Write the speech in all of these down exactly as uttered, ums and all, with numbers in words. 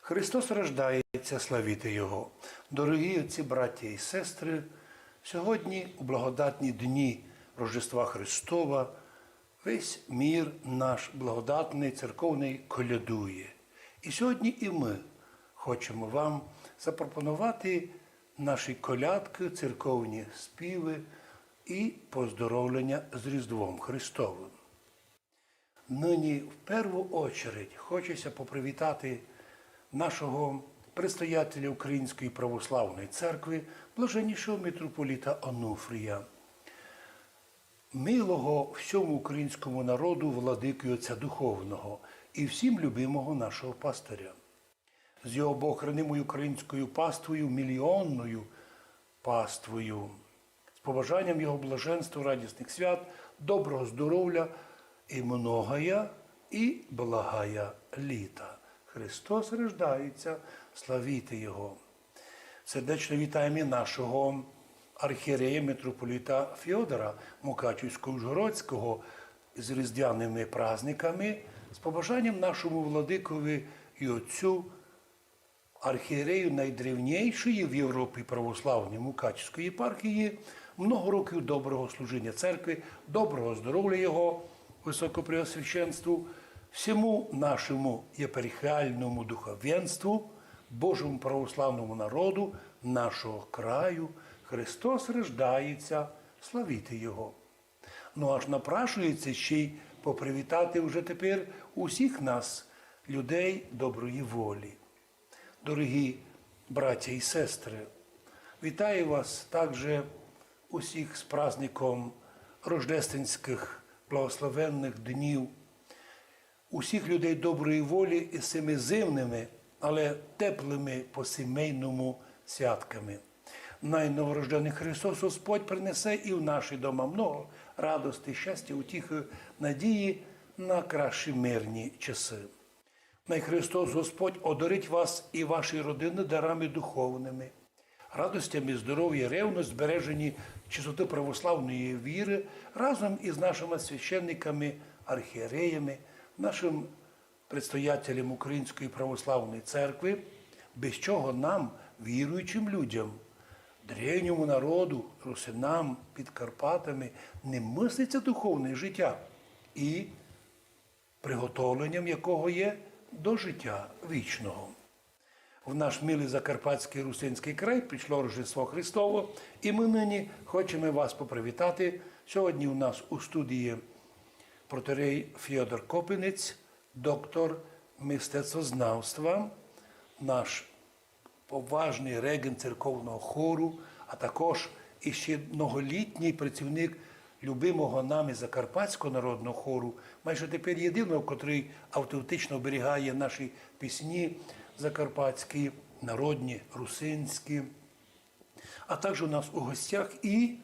Христос рождається, славіте Його! Дорогі отці, браття і сестри, сьогодні, у благодатні дні Рождества Христова, весь мір наш благодатний церковний колядує. І сьогодні і ми хочемо вам запропонувати наші колядки, церковні співи і поздоровлення з Різдвом Христовим. Нині в перву очередь хочеться попривітати нашого предстоятеля Української православної церкви, блаженнішого митрополита Онуфрія, милого всьому українському народу владику і отця духовного і всім любимого нашого пастиря. З його богохранимою українською паствою, мільйонною паствою, з побажанням його блаженства, радісних свят, доброго здоров'я і многая і благая літа. Христос рождається, славіте Його! Сердечно вітаємо і нашого архієрея митрополита Феодора Мукачівсько-Ужгородського з різдвяними праздниками, з побажанням нашому владикові і отцю, архієрею найдревнішої в Європі православної Мукачівської єпархії, много років доброго служіння церкви, доброго здоров'я його високопреосвященству, всьому нашому єпархіальному духовенству, Божому православному народу, нашого краю. Христос рождається, славіте Його! Ну, аж напрашується ще й попривітати вже тепер усіх нас, людей доброї волі. Дорогі браття і сестри, вітаю вас також усіх з праздником рождественських благословенних днів, усіх людей доброї волі із цими зимними, але теплими по-сімейному святками. Най новорождений Христос Господь принесе і в наші дома много радости, щастя, утіхи, надії на кращі мирні часи. Най Христос Господь одарить вас і ваші родини дарами духовними, радостями здоров'я, ревность, збереженні чистоти православної віри разом із нашими священниками, архієреями, нашим предстоятелем Української православної церкви, без чого нам, віруючим людям, древньому народу, русинам під Карпатами, не мислиться духовне життя і приготовленням якого є до життя вічного. В наш милий закарпатський русинський край прийшло Рождество Христово, і ми нині хочемо вас попривітати. Сьогодні у нас у студії протоієрей Феодор Копинець, доктор мистецтвознавства, наш поважний регент церковного хору, а також іще многолітній працівник любимого нами Закарпатського народного хору, майже тепер єдиного, котрий автентично оберігає наші пісні закарпатські, народні, русинські. А також у нас у гостях і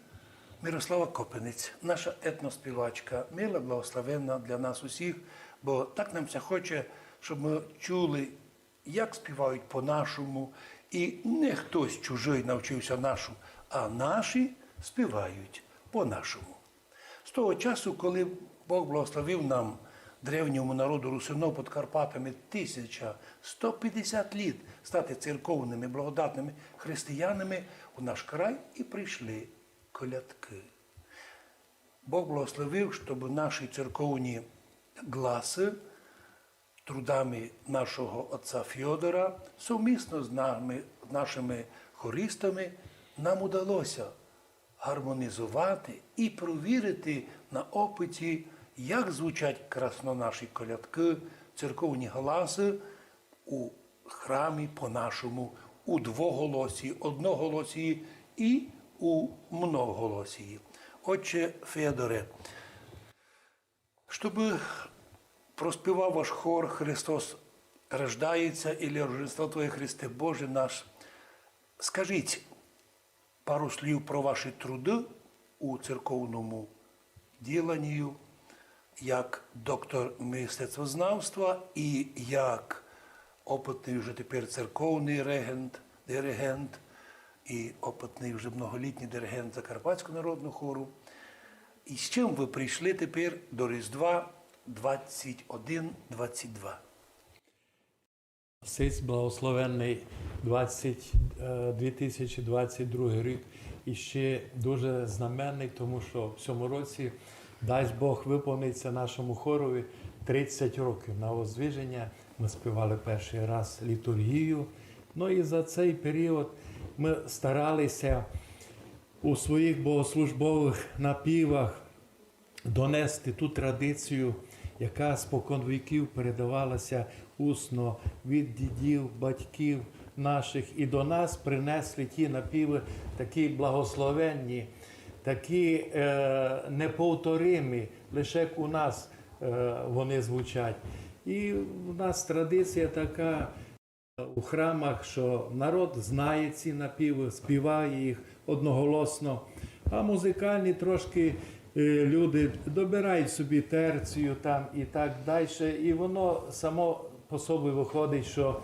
Мирослава Копинець, наша етноспівачка, мила, благословенна для нас усіх, бо так нам ся хоче, щоб ми чули, як співають по-нашому, і не хтось чужий навчився нашу, а наші співають по-нашому. З того часу, коли Бог благословив нам, древньому народу русинов під Карпатами, тисяча сто пятдесят літ стати церковними, благодатними християнами, у наш край і прийшли колядки. Бог благословив, щоб наші церковні гласы трудами нашого отця Феодора, совмісно з нами, з нашими хористами, нам удалося гармонізувати і провірити на опыті, як звучать красно наші колядки, церковні гласы у храмі по-нашому, у двоголосії, одноголосії і у многоголосії. Отче Феодоре, щоб проспівав ваш хор «Христос рождається» или «Рождество Твоє, Христе Боже наш», скажіть пару слів про ваші труды у церковному діланню, як доктор мистецтвознавства і як опытный вже тепер церковный регент, диригент і опытный вже многолітній диригент Закарпатського народного хору. І з чим ви прийшли тепер до Різдва двадцять один двадцять два? Сись благословенный двадцять, е, дві тисячі двадцять другый рік іщи дуже знаменный, тому што в сьому році, дасть Бог, выповнить ся нашому хорови тридцять років на воздвиженя. Мы співали першый раз літургію. Ну і за цей період мы старали ся у своїх богослужбовых напівах донести ту традицію, яка спокон віків передавала ся усно від дідів, батьків нашых, і до нас принесли ті напівы такі благословенні, такі, е, неповторимі, лише як у нас, е, вони звучать. І в нас традиція така у храмах, што народ знає ці напівы, співає їх одноголосно, а музикальні трошки, е, люди добирають собі терцію там і так дальше, і воно само по собі выходить, што,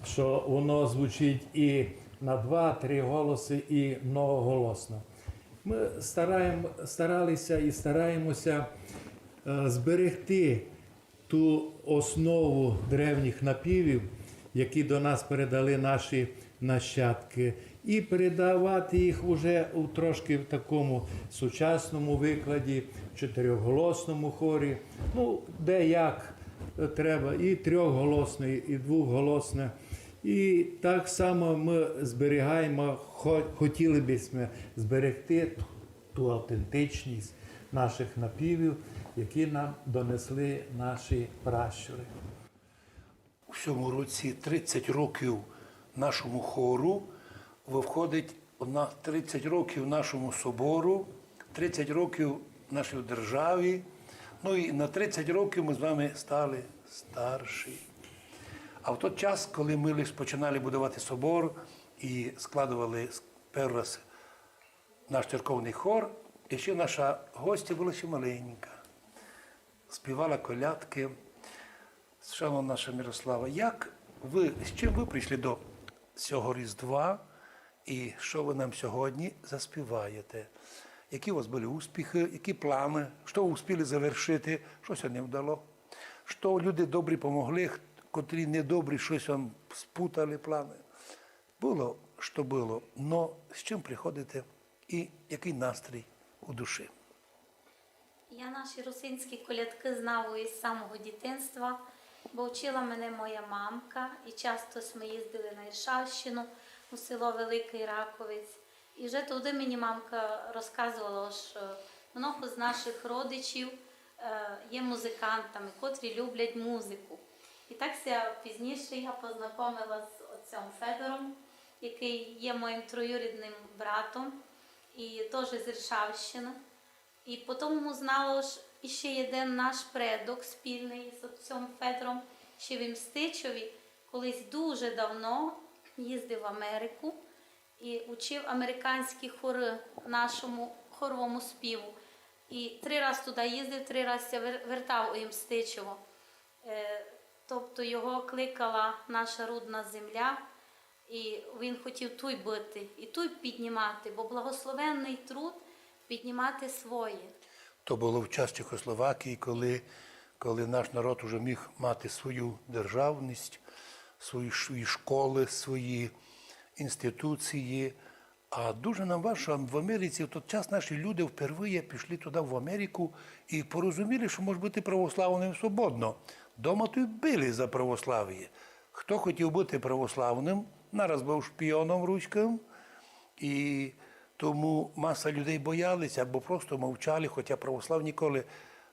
што воно звучить і на два-три голосы, і многоголосно. Мы стараєм-, старали ся і стараєме ся, е, зберегти ту основу древніх напівів, які до нас передали наші нащадки, і передавати їх уже у трошки в такому сучасному викладі, в чотирьохголосному хорі. Ну, де як, е, треба, і трьохголосний, і двохголосне. І так само мы зберігаєме, хо-, хотіли бы сьме зберегти ту автентичність нашых напівів, які нам донесли наші пращури. У сьому році тридцять років нашому хору, виходить на тридцять років нашому собору, тридцять років нашій державі. Ну і на тридцять років мы з вами стали старші. А в тот час, коли мы лиш починали будовати собор і складовали с-, першый раз наш церковный хор, і ще наша гостя была ще маленька. Співала колядкы. Шановна наша Мирослава, як вы, з чим вы прийшли до сього Різдва і што вы нам сьогодні заспіваєте? Які у вас были успіхы, які планы, што вы успіли завершити, што ся не вдало? Што люди добрі помогли, х-, котрі недобрі штось вам спутали планы? Было, што было, но з чим приходите і якый настрій у душі? Я наші русинські колядкы знаву із самого дітинства, бо вчила мене моя мамка, і часто сьме їздили на Іршавщину, у село Великый Раковець. І вже туды мені мамка розказовала, што много з нашых родичів, е, є музикантами, котрі люблять музику. І так ся пізніше я познакомила з отцьом Федором, якый є моїм троюрідным братом і тоже з Іршавщины. І потім узнала, што іщи єден наш предок спільный з отцьом Федором, ще в Імстичові, колись дуже давно їздив в Америку і учив американські хоры нашому хоровому співу. І три раз туды їздив, три раз ся вер-, вертав у Імстичово. Е, тобто його кликала наша рудна земля, і він хотів туй быти, і туй піднімати, бо благословенный труд піднімати своє. То было в час Чехословакії, коли, коли наш народ уже міг мати свою державность, свої, свої школы, свої інституції. А дуже нам важко, а в Америці в тот час наші люди впервые пішли туды в Америку і порозуміли, што мож быти православным свободно. Дома туй били за православіє. Хто хотів быти православным, нараз быв шпіоном руськым, і тому маса людей бояли ся або просто мовчали, хотя православ ніколи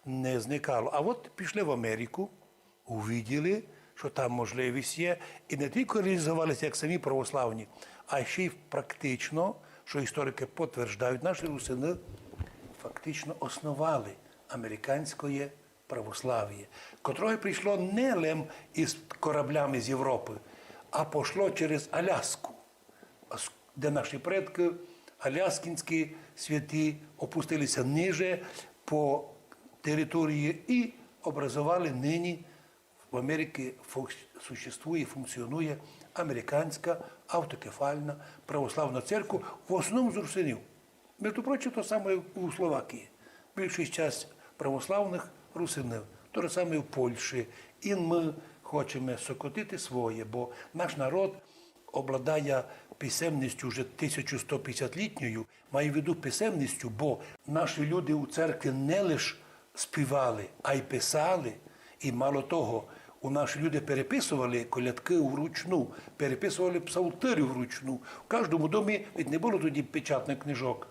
не зникало. А от пішли в Америку, увиділи, што там можливість є, і не тілько реалізовали ся як самі православні, а ще й практично, што історикы потверждають, наші русины фактично основали американськоє православіє, котроє прийшло не лем із кораблями з Європы, а пошло через Аляску, а с-, де наші предкы, аляскінські святі, опустили ся ниже по території і образовали нині в Америці функ-, существує, функціонує американська автокефальна православна церква, в основному з русинів. Между прочим, то саме у Словакії. Більшість часть православных русинів. То же саме в Польщі. І мы хочеме сокотити своє, бо наш народ обладає писемністю вже тисячу сто пятдесятлітньою, маю в виду писемністю, бо наші люди у церкві не лиш співали, а й писали. І мало того, у наші люди переписували колядки вручну, переписували псалтирі вручну. В кожному домі, ведь не було тоді печатних книжок,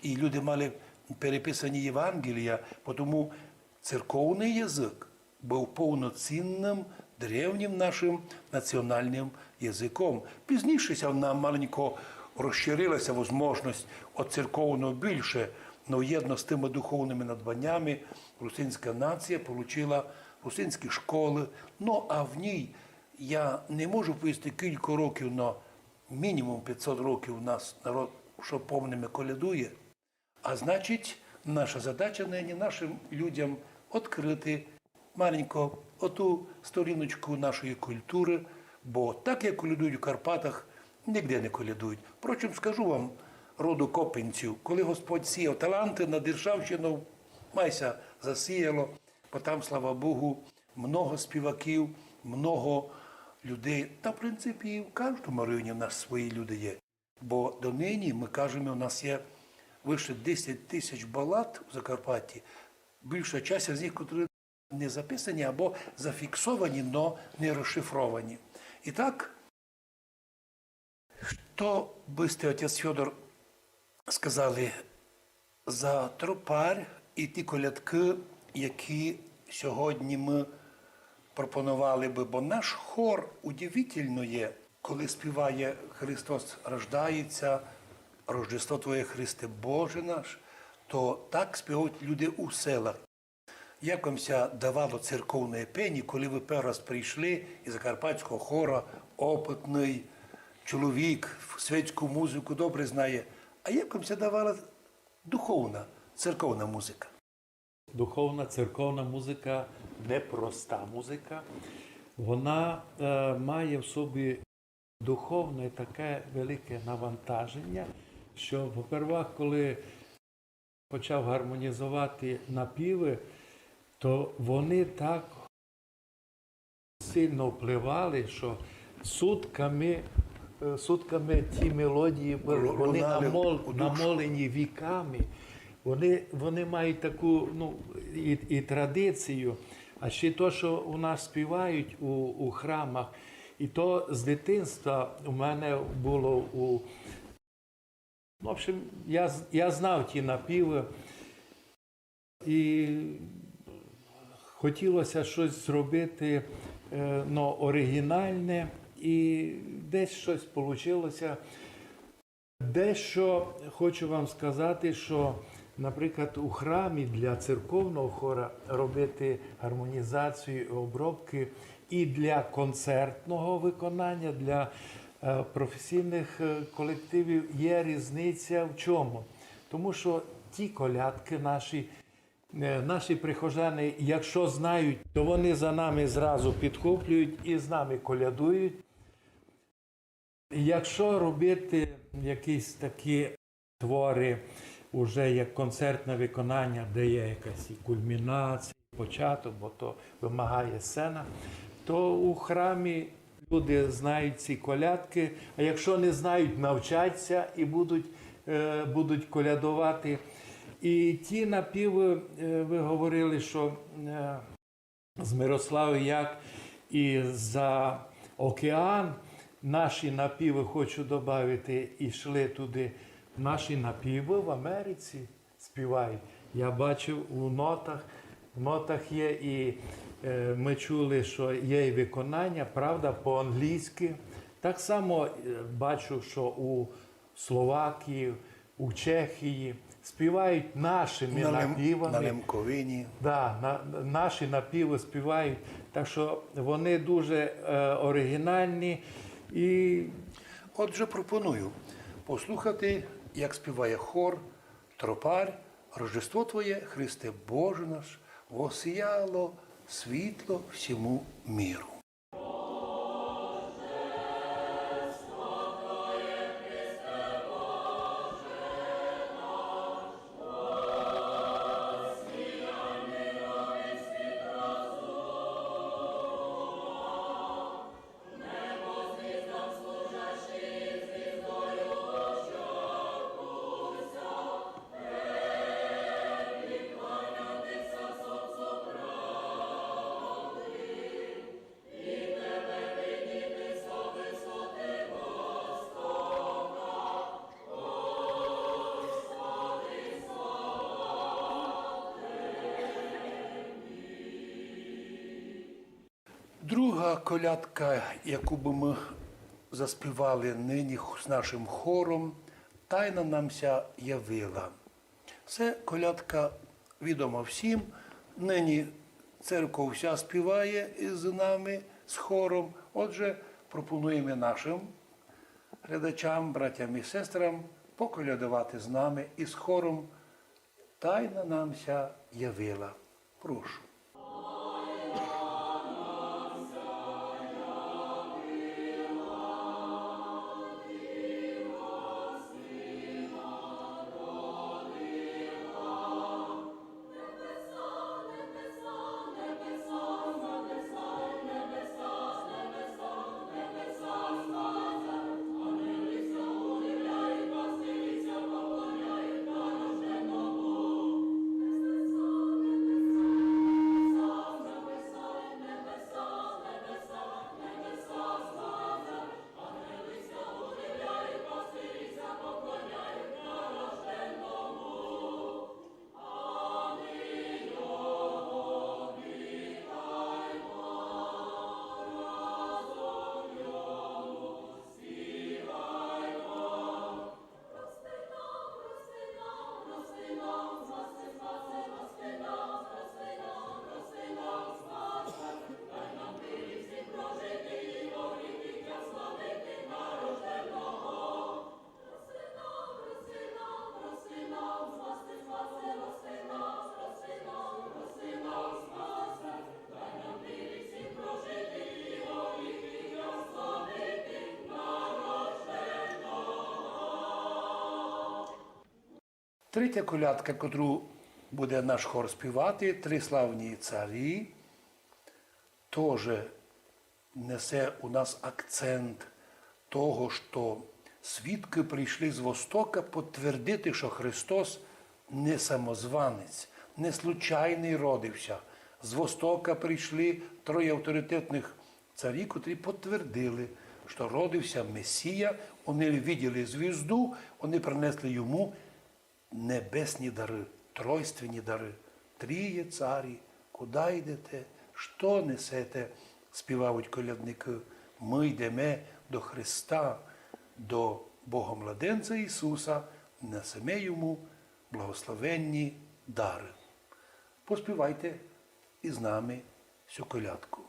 і люди мали переписані Євангелія, тому церковный язык быв повноцінным древнім нашым національным языком. Пізніше ся вона маленько розширила ся возможность од церковного більше, но єдно з тыма духовныма надбанями русинська нація получила русинські школы. Но а в ній я не можу повісти кілько років, но мінімум пятсот років у нас народ, што помниме, колядує. А значить, наша задача нині нашым людям открыти маленько оту сторіночку нашої культуры, бо так, як колядують у Карпатах, нігде не колядують. Впрочем, скажу вам, роду Копинців, коли Господь сіяв таланты на Діршавщину, май ся засіяло, бо там, слава Богу, много співаків, много людей. Та, в принципі, в каждому районі в нас свої люди є. Бо донині, мы кажеме, у нас є выше десять тисяч балад у Закарпатті, більша часть з них, котрі не записані або зафіксовані, но не розшифровані. І так, што бы сьте, отець Фьодор, сказали за тропарь і ті колядкы, які сьогодні мы пропонували бы, бо наш хор удивительно є, коли співає «Христос рождається», «Рождество Твоє, Христе Боже наш», то так співають люди у селах. Як вам ся давало церковне пені, коли вы першый раз прийшли із закарпатського хора, опытный чоловік, світську музику добре знає, а як вам ся давала духовна, церковна музика? Духовна церковна музика — непроста музика. Вона е, має в собі духовне таке велике навантаження, що, по-первых, коли почав гармонізовати напіви, то вони так сильно впливали, що сутками, е, сутками ті мелодії были, вони намол-, намолені віками. Вони, вони мають таку, ну, і, і традицію, а ще то, що у нас співають у, у храмах, і то з дитинства у мене було у Ну, в общем, я, з- я знав ті напіви, і хотілося щось зробити е, ну, оригінальне, і десь щось получилося. Дещо хочу вам сказати, що, наприклад, у храмі для церковного хора робити гармонізацію і обробки і для концертного виконання, для е, професійних е, колективів є різниця в чому? Тому що ті колядки наші, е, наші прихожани, якщо знають, то вони за нами зразу підхоплюють і з нами колядують. Якщо робити якісь такі твори уже як концертне виконання, де є якась і кульмінація, і початок, бо то вимагає сцена, то у храмі люди знають ці колядки, а якщо не знають, навчаться і будуть, е, будуть колядувати. І ті напіви, е, ви говорили, що е, з Мирославом, як і за океан, наші напіви, хочу добавити, йшли туди. Наші напіви в Америці співають. Я бачив у нотах, в нотах є, і е, ми чули, що є і виконання, правда, по-англійськи. Так само е, бачу, що у Словакії, у Чехії співають нашими напівами. На Лемковині. Да, на, наші напіви співають. Так що вони дуже е, оригінальні. І отже, пропоную послухати, як співає хор Тропарь: «Рождество Твоє, Христе Боже наш, воссіяло світло всьому миру». А колядка, яку бы мы заспівали нині х-, з нашым хором, «Тайна нам ся явила». Се колядка відома всім. Нині церква вся співає із нами, з хором. Отже, пропонуєме нашым глядачам, братям і сестрам поколядовати з нами із хором «Тайна нам ся явила». Прошу. Третя колядка, котру буде наш хор співати, «Три славні царі», тоже несе у нас акцент того, што свідкы прийшли з Востока потвердити, што Христос не самозванець, не случайный родився. З Востока прийшли троє авторитетных царі, котрі потвердили, што родився Месія, они виділи звізду, они принесли йому небесні дары, тройственні дары. «Тріє царі, куда йдете, што несете?» Співають колядникы. Мы йдеме до Христа, до Богомладенця Ісуса, несеме йому благословенні дары. Поспівайте із нами сю колядку.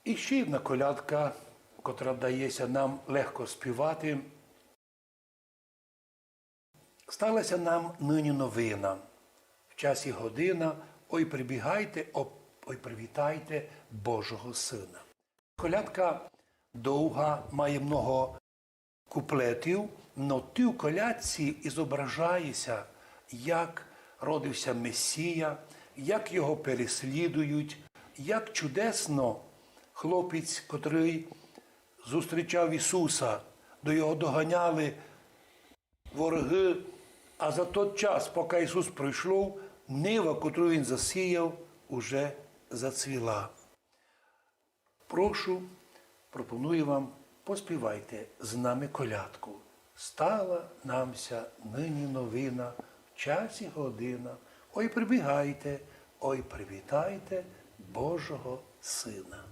І ще одна колядка, котра дається нам легко співати. Сталася нам нині новина. В часі година, ой, прибігайте, о-, ой, привітайте Божого Сина. Колядка довга, має много куплетів, но в тій колядці ізображає ся, як родився Месія, як його переслідують, як чудесно хлопець, котрий зустрічав Ісуса, до його доганяли ворогы, а за тот час, пока Ісус пройшов, нива, котру він засіяв, уже зацвіла. Прошу, пропоную вам, поспівайте з нами колядку. Стала нам ся нині новина, час і година. Ой, прибігайте, ой, привітайте Божого Сина.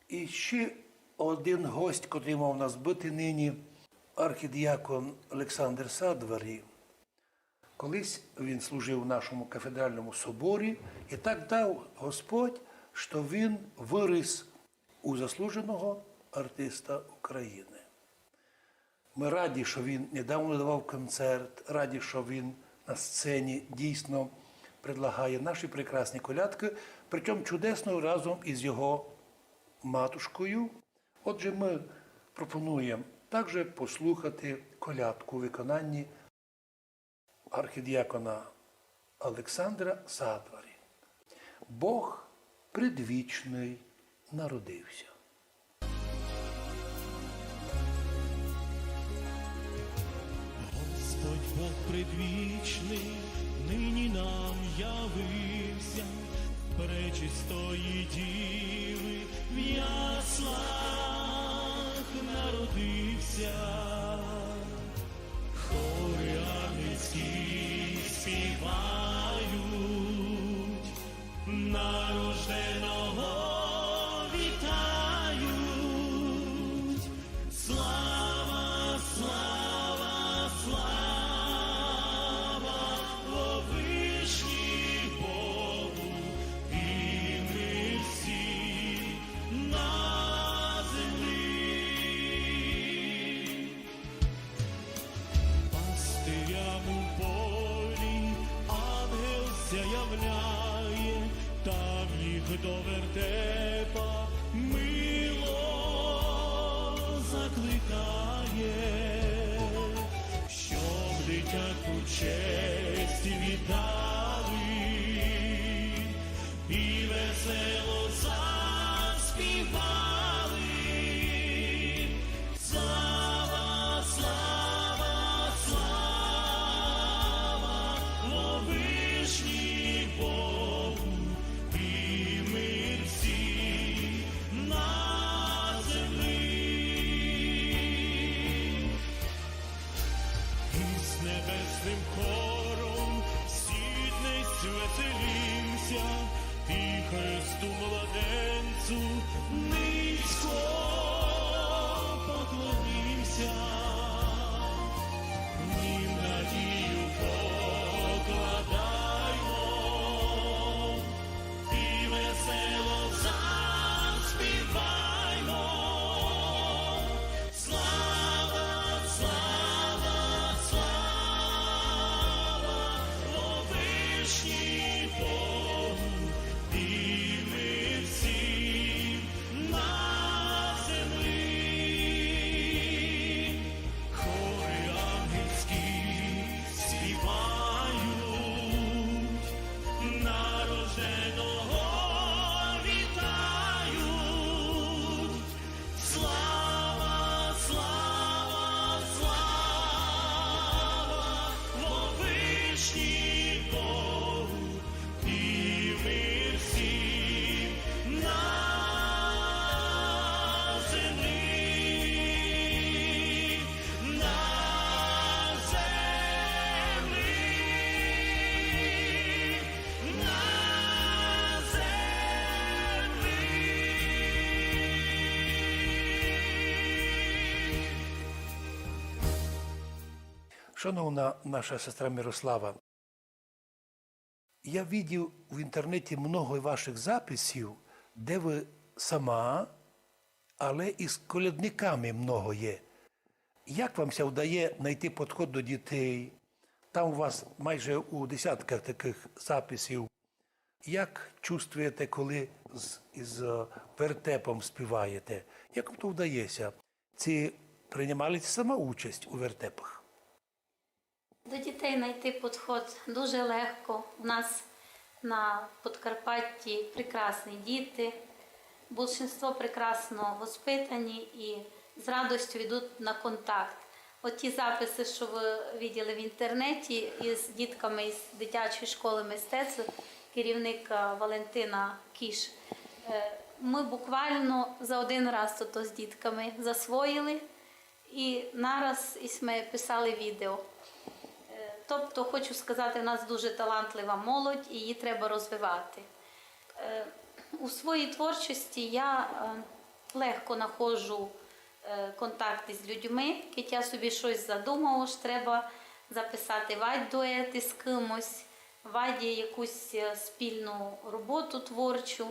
І ще один гость, котрий мав у нас быти нині, архідіакон Олександр Садварі. Колись він служив у нашому кафедральному соборі, і так дав Господь, што він выріс у заслуженого артиста України. Мы раді, што він недавно давав концерт, раді, што він на сцені дійсно предлагає наші прекрасні колядкы, причому чудесно разом із його матушкою. Отже, мы пропонуєме также послухати колядку у виконанні архідіакона Олександра Садварі. Бог предвічный народився. Господь Бог предвічный нині нам явився, пречистої діви в яслах народився. Хоры ангельські співають, нарожденого вітають. Слава До вертепа мило закликає, щоб дитятку честь віддали і весело заспівали. Слава, слава, слава во вышніх Богу, і мир всім на землі. І з небесним хором всі днесь веселімся, і Христу младенцю низько поклонимся. Нім надію покладаймо і весело заспіваймо. Слава, слава, слава во вышніх Богу, і мир всім на землі. Хоры ангельські співають, народженого вітають. Слава, слава, слава во вышніх Богу, і мир всім на землі, на землі, на землі. Шановна наша сестра Мирослава, я видів в інтернеті много ваших записів, де ви сама, але і з колядниками много є. Як вам ся вдає найти підход до дітей? Там у вас майже у десятках таких записів. Як чувствуєте, коли з, із, е, вертепом співаєте? Як вам то вдається? Чи приймали сама участь у вертепах? До дітей найти підход дуже легко. У нас на Подкарпатті прекрасні діти, більшинство прекрасно воспитані і з радостю йдуть на контакт. От ті записи, що ви виділи в інтернеті із дітками із дитячої школи мистецтв, керівник, е, Валентина Кіш, е, ми буквально за один раз то з дітками засвоїли. І нараз і сьме писали відео. Е, тобто, хочу сказати, в нас дуже талантлива молодь, і її треба розвивати. Е, у своїй творчості я, е, легко находжу, е, контакт із людьми, кидь я собі щось задумав, ож треба записати вадь дует із кимось, вадь якусь, е, спільну роботу творчу.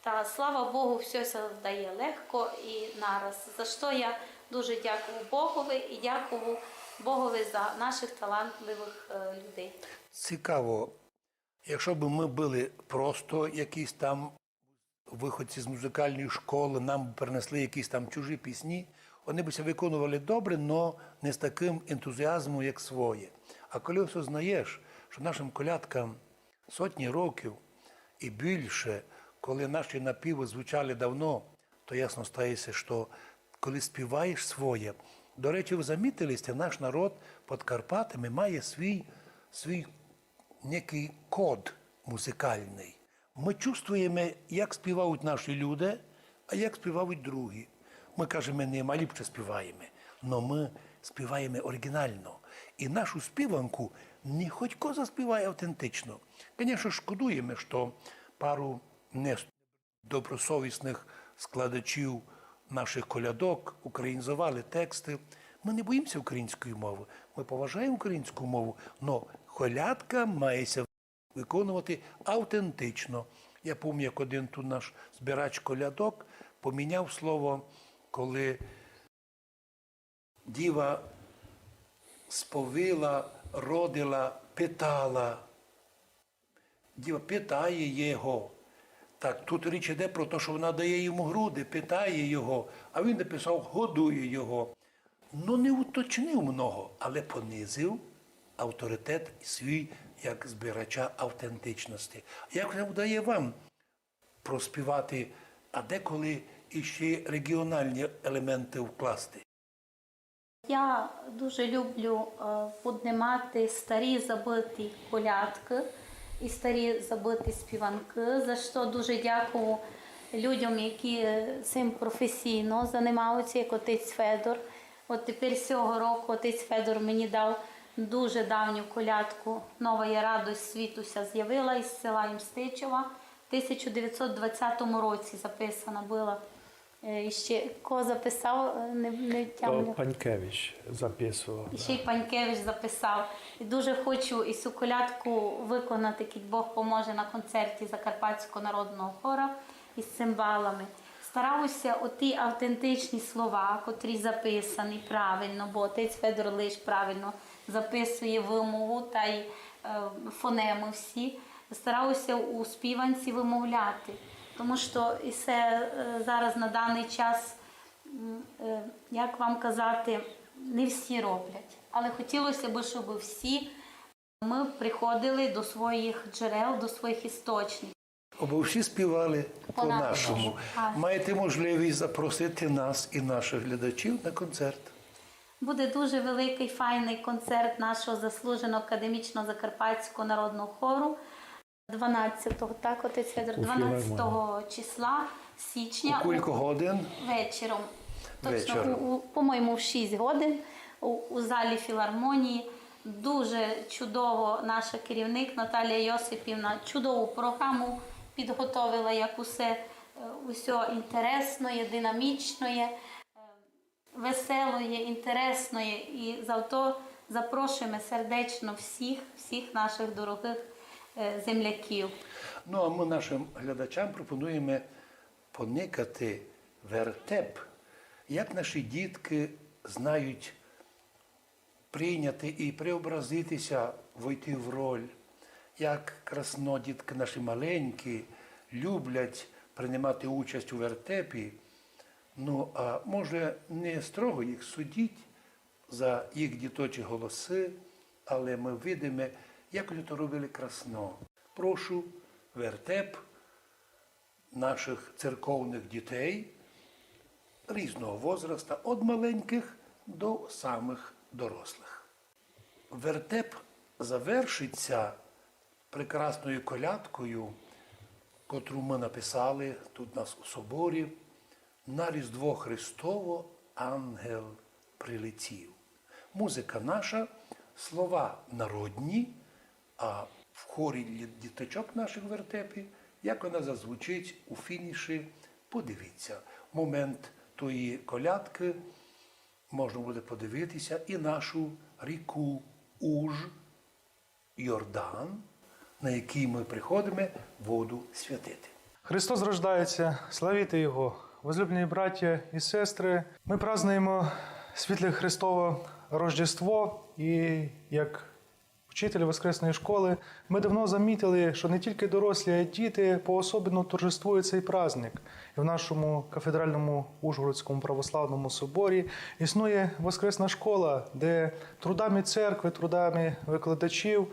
Та, слава Богу, всьо ся вдає легко і нараз. За што я дуже дякую Богови і дякую Богови за наших талантливих, е, людей. Цікаво, якщо б ми були просто якісь там виходці з музикальної школи, нам б принесли якісь там чужі пісні, вони б ся виконували добре, но не з таким ентузіазмом, як своє. А коли осознаєш, що нашим колядкам сотні років і більше, коли наші напіви звучали давно, то ясно стає ся, що коли співаєш своє. До речі, ви замітили сьте, наш народ під Карпатами має свій, свій некий код музикальний. Ми чувствуєме, як співають наші люди, а як співають другі. Ми кажеме, не, мы ліпше співаєме, но мы співаєме оригінално. І нашу співанку не хоть ко заспіває автентично. Конечно, шкодуєме, што пару недобросовісних складачів наших колядок українізовали тексты. Мы не боїме ся української мови, мы поважаєме українську мову, но колядка має ся виконувати автентично. Я помню, як один тут наш збирач колядок поміняв слово, коли діва сповила, родила, питала. Діва питає його. Так, тут річ іде про те, що вона дає йому груди, питає його, а він написав, годує його. Ну, не уточнив много, але понизив авторитет свій як збирача автентичності. Як не вдає вам проспівати, а деколи іще регіональні елементи вкласти? Я дуже люблю е, піднімати старі забыті колядкы і старі забыті співанкы, за што дуже дякую людям, які цим професійно займаються, як отець Федор. От тепер цього року отець Федор мені дав дуже давню колядку «Нова я радость світу ся з'явила» із села Імстичева. В тисяча девятьсот двадцятому році записана была. Е, і ще кого записав, е, не, не То тямлю. Панькевич записував. І ще й Панькевич записав. І дуже хочу і цю колядку виконати, кідь Бог поможе, на концерті Закарпатського народного хора із цимбалами. Стараюся оті автентичні слова, котрі записані правильно, бо отець Федор лиш правильно записує вимову та й е, фонеми всі. Стараюся у співанці вимовляти, тому що і це е, зараз на даний час, м, е, як вам казати, не всі роблять. Але хотілося б, щоб всі ми приходили до своїх джерел, до своїх істочників. Або всі співали по-нашому. По-нашому. Так. Маєте можливість запросити нас і наших глядачів на концерт. Буде дуже великий файний концерт нашого заслуженого академічного закарпатського народного хору дванадцятого, так, отець Федор, У філармонії. Дванадцятого числа січня. У кілько годин? Вечором. Точно, Вечором. у, у, по-моєму, в шість годин у, у залі філармонії. Дуже чудово наша керівник Наталія Йосипівна чудову програму підготовила, як усе, е, усе інтересноє, динамічноє, е, веселоє, інтересноє. І завто запрошуємо сердечно всіх, всіх наших дорогих е, земляків. Ну, а ми нашим глядачам пропонуємо поникати вертеп. Як наші дітки знають прийняти і преобразитися, войти в роль, як красно дітки наші маленькі люблять приймати участь у вертепі. Ну, а може, не строго їх судіть за їх діточі голоси, але ми видиме, як вони то робили красно. Прошу вертеп наших церковних дітей різного возраста, од маленьких до самих дорослих. Вертеп завершиться прекрасною колядкою, котру ми написали тут у нас у соборі: «На Різдво Христово ангел прилетів». Музика наша, слова народні, а в хорі для діточок наших в вертепі, як вона зазвучить у фініші, подивіться. В момент тої колядки можна буде подивитися і нашу ріку Уж, Йордан, на якій ми приходимо воду святити. Христос рождається, славіте Його! Возлюблені браття і сестри, ми празднуємо світле Христово Рождество, і як вчитель воскресної школи ми давно замітили, що не тільки дорослі, а й діти по-особливому торжествують цей праздник. І в нашому кафедральному Ужгородському православному соборі існує воскресна школа, де трудами церкви, трудами викладачів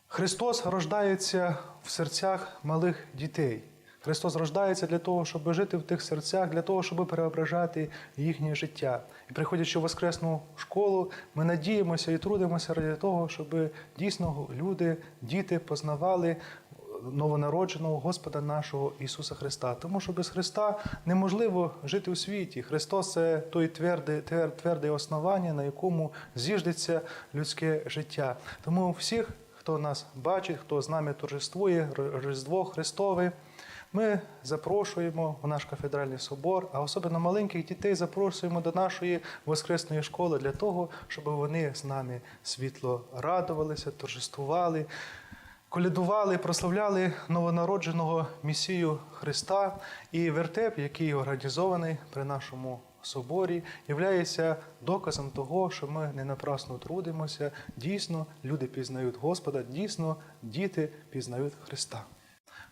Христос рождається в серцях малих дітей. Христос рождається для того, щоб жити в тих серцях, для того, щоб преображати їхнє життя. І приходячи в воскресну школу, ми надіємося і трудимося для того, щоб дійсно люди, діти познавали новонародженого Господа нашого Ісуса Христа. Тому що без Христа неможливо жити у світі. Христос — це той тверде, твер-, тверде основання, на якому зіждеться людське життя. Тому всіх, хто нас бачить, хто з нами торжествує Р-, Різдво Христове, ми запрошуємо в наш кафедральний собор, а особливо маленьких дітей запрошуємо до нашої воскресної школи для того, щоб вони з нами світло радувалися, торжествували, колядували, прославляли новонародженого Месію Христа. І вертеп, який організований при нашому соборі, являється доказом того, що ми не напрасно трудимося. Дійсно, люди пізнають Господа, дійсно, діти пізнають Христа.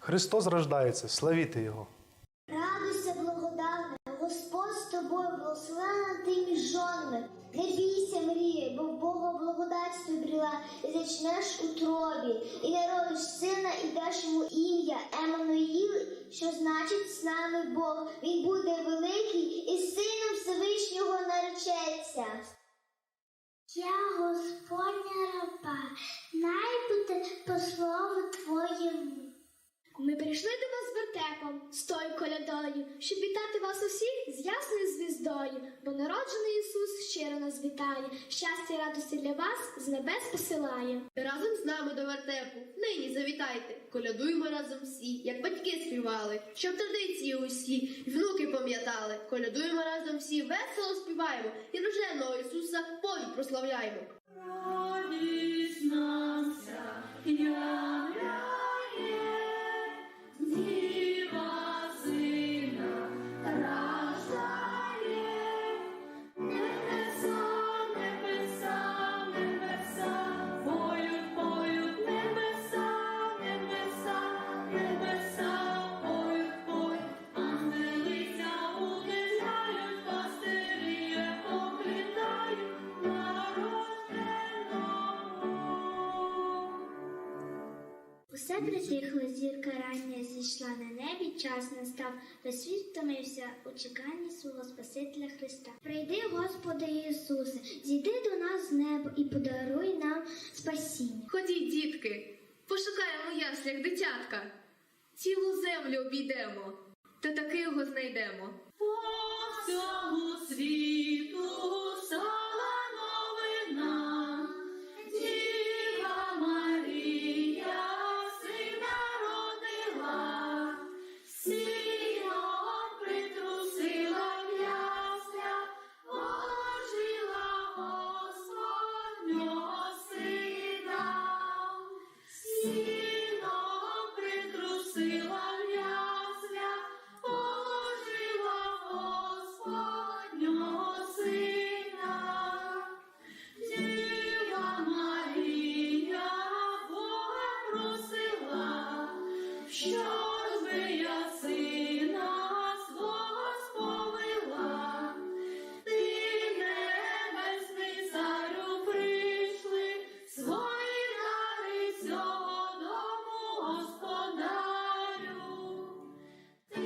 Христос рождається, славіте Його! Радуйся, благодатна, Господь з тобою, благословенна ти між жонами. Не бійся, Марія, бо Бога благодать ти обріла, і зачнеш у утробі, і народиш сина, і даш йому ім'я Еммануїл, що значить з нами Бог. Він буде великий, і сином Всевишнього наречеться. Я Господня раба, най буде по слову твоєму. Ми прийшли до вас з вертепом, з тою колядою, щоб вітати вас усіх з ясною звіздою, бо народжений Ісус щиро нас вітає, щастя і радості для вас з небес посилає. Разом з нами до вертепу нині завітайте, колядуймо разом всі, як батьки співали, щоб традиції усі й внуки пам'ятали. Колядуймо разом всі, весело співаємо і рожденого Ісуса повік прославляємо. Радість нам ся являє, Діва сина рождає. Небеса, небеса, небеса поють, поють, небеса, небеса, небеса поють, поють. Ангелы ся удивляють, пастирі покликають народженому. Усе притихло, зірка рання зійшла на небі, час настав, весь світ втомився у чеканні свого Спасителя Христа. Прийди, Господи Ісусе, зійди до нас з неба і подаруй нам спасіння. Ходіть, дітки, пошукаємо у яслях дитятка. Цілу землю обійдемо, та таки його знайдемо. По всьому світу стала новина, Діва Марія сина родила, сіном притрусила в яслях, положила Господнього сина. Сіном притрусила в яслях, положила Господнього сина. Діва Марія Бога просила, щоб я сина свого сповила. Ти, небесний царю, прийшли, свої дари сього дому господарю. Ти,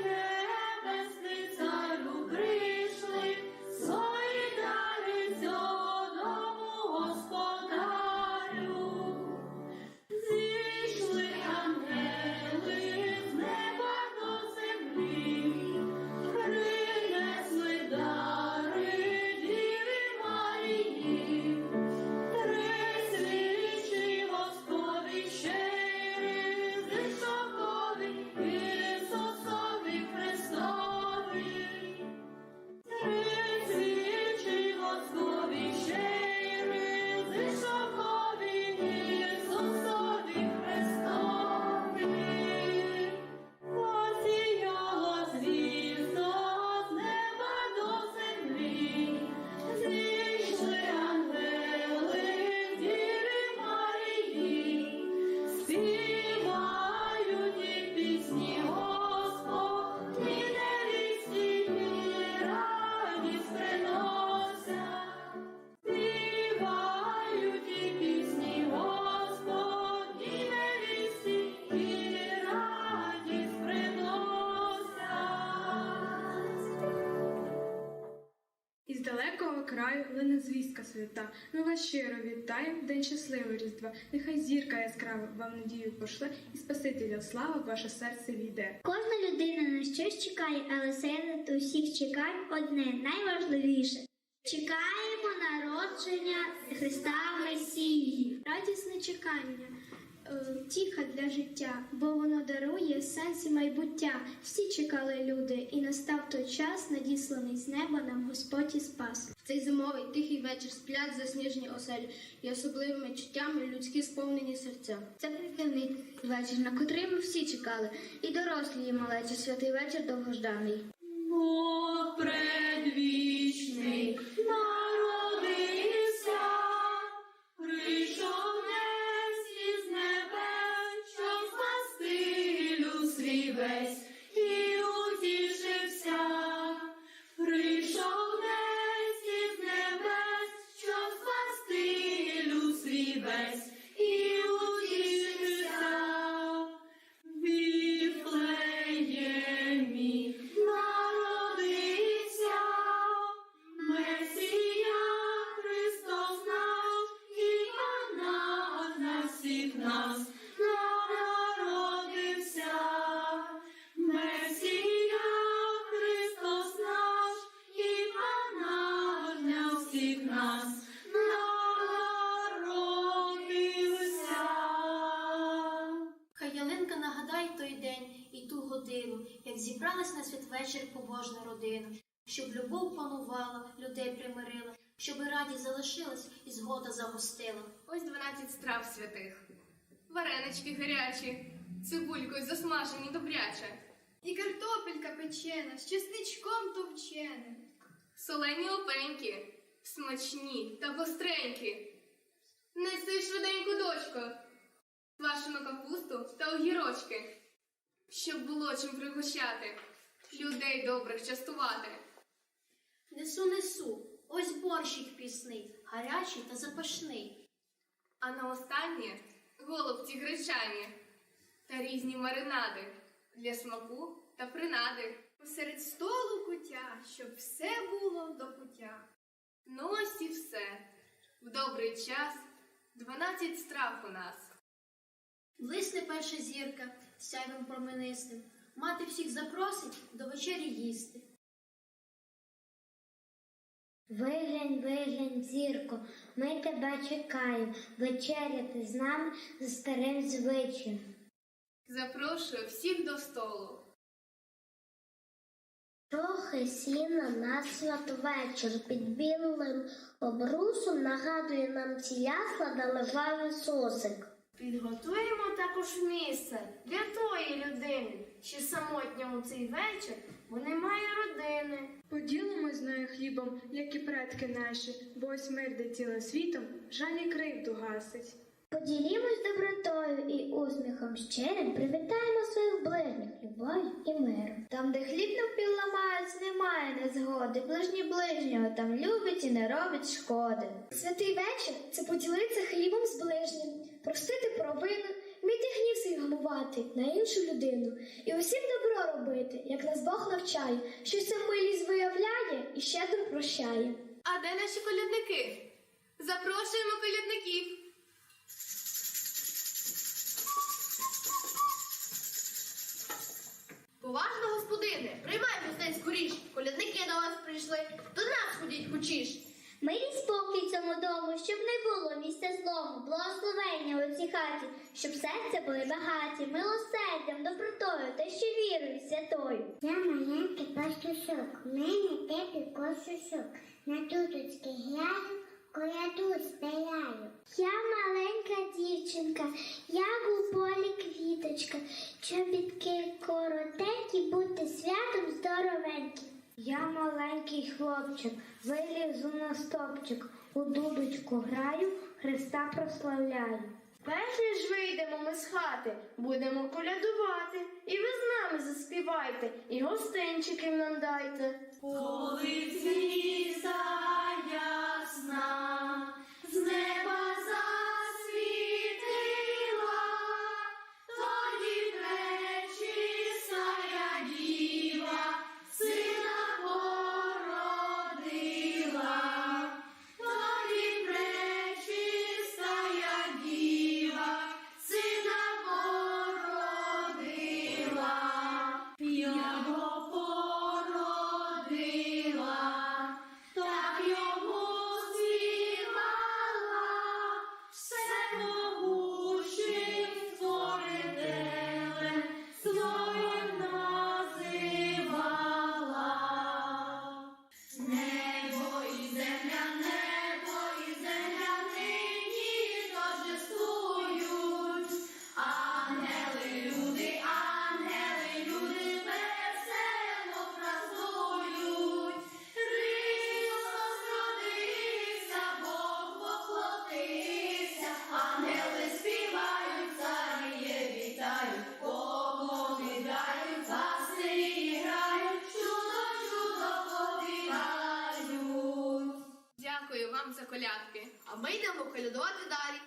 небесний царю, прийшли, свої дари сього дому господарю. Зійшли ангелы з неба до землі, принесли дары Діві Марії, три свічі Господи щирі, зійшовкові Ісусові Христови. Три свічі воскові щирі, зійшовкові Ісусові Христови. Посіяло звіздо з неба до землі, зійшли ангелы Діві Марії, співають і пісні Господні невісті, і радість приносять. Співають і пісні Господні невісті, і радість приносять. Із далекого краю лине звістка свята. Ми вас щиро вітаєм в день щасливого Різдва. Нехай зірка яскрава вам надію пошле, і Спасителя слава в ваше серце війде. Кожна людина на щось чекає, але серед усіх чекань одне найважливіше. Чекаємо народження Христа Месії. Радісне чекання, е, втіха для життя, бо воно дарує сенс і майбуття. Всі чекали люди, і настав той час, надісланий з неба нам Господь і спас. В цей зимовий тихий вечір сплять засніжені оселі, і особливими чуттями людські сповнені серця. Це притягнений вечір, на котрий ми всі чекали, і дорослі, і малечі, святий вечір довгожданий. Бог предвічний народився, прийшов небес із небес, щоб спасти Воскрес і утішився, в Вифлеємі народився. Месія Христос наш, і Пан для всіх нас народився. Месія Христос наш, і Пан для всіх нас народився. Хай ялинка нагадає той день і ту годину, як зібралась на святвечір побожна родина, щоб любов панувала, людей примирила, щоб радість залишилась і згода загостила. Ось дванадцять страв святих. Варенички гарячі, цибулькою засмажені добряче. І картопелька печена з чесничком товченим. Солені опеньки, смачні та гостренькі. Неси швиденько, дочко, квашену капусту та огірочки, щоб було чим пригощати, людей добрих частувати. Несу, несу, ось борщик пісний, гарячий та запашний. А на останнє голубці гречані та різні маринади для смаку та принади. Посеред столу кутя, щоб все було до путя. Ну ось і все. В добрий час дванадцять страв у нас. Блисне перша зірка сяйвом променистим, мати всіх запросить до вечері їсти. Виглянь, виглянь, зірко, ми тебе чекаєм вечеряти з нами за старим звичаєм. Запрошую всіх до столу. Трохи сіна на святвечір під білим обрусом нагадує нам ті ясла, де лежав Ісусик. Підготуємо також місце для тої людини, що самотня у цей вечір, бо немає родини. Поділимось з нею хлібом, як і предки наші, бо ось мир, де цілим світом жаль і кривду гасить. Поділімось добротою і усміхом щирим, привітаємо своїх ближніх любов'ю і миром. Там, де хліб навпіл ламають, немає незгоди, ближній ближнього там любить і не робить шкоди. Святий вечір — це поділитися хлібом з ближнім, простити провину, вміти гнів свій вгамувати на іншу людину і усім добро робити, як нас Бог навчає, що ця милість виявляє і щедро прощає. А де наші колядники? Запрошуємо колядників. Поважно, господине, приймай гостей скоріш. Колядники до вас прийшли, до нас ходіть хочеш. Мир і спокій цьому дому, щоб не було місця злому, благословення у цій хаті, щоб серця були багаті милосердям, добротою та ще вірою святою. Я маленький пастушок, в мене теплий кошечок, на дудочки граю, коляду співаю. Я маленька дівчинка, як у полі квіточка, чобітки коротенькі, бути святом здоровенькі. Я маленький хлопчик, вилізу на стовпчик, у дудочку граю, Христа прославляю. Перш ніж вийдемо ми з хати, будемо колядувати, і ви з нами заспівайте, і гостинчиків нам дайте. Коли звізда ясна з неба засвітила, тоді пречистая діва сина породила. Тоді пречистая діва сина породила, його породила, так йому співала, всемогучим створителем своїм називала. Небо і земля, небо і земля нині торжествують. Ангели, люди, ангели, люди весело празднують. Христос родився, Бог воплотився. Ангели співають, царі вітають, поклони дають, пастирі грають, чудо, чудо повідають. Дякую вам за колядки. А ми йдемо колядувати далі.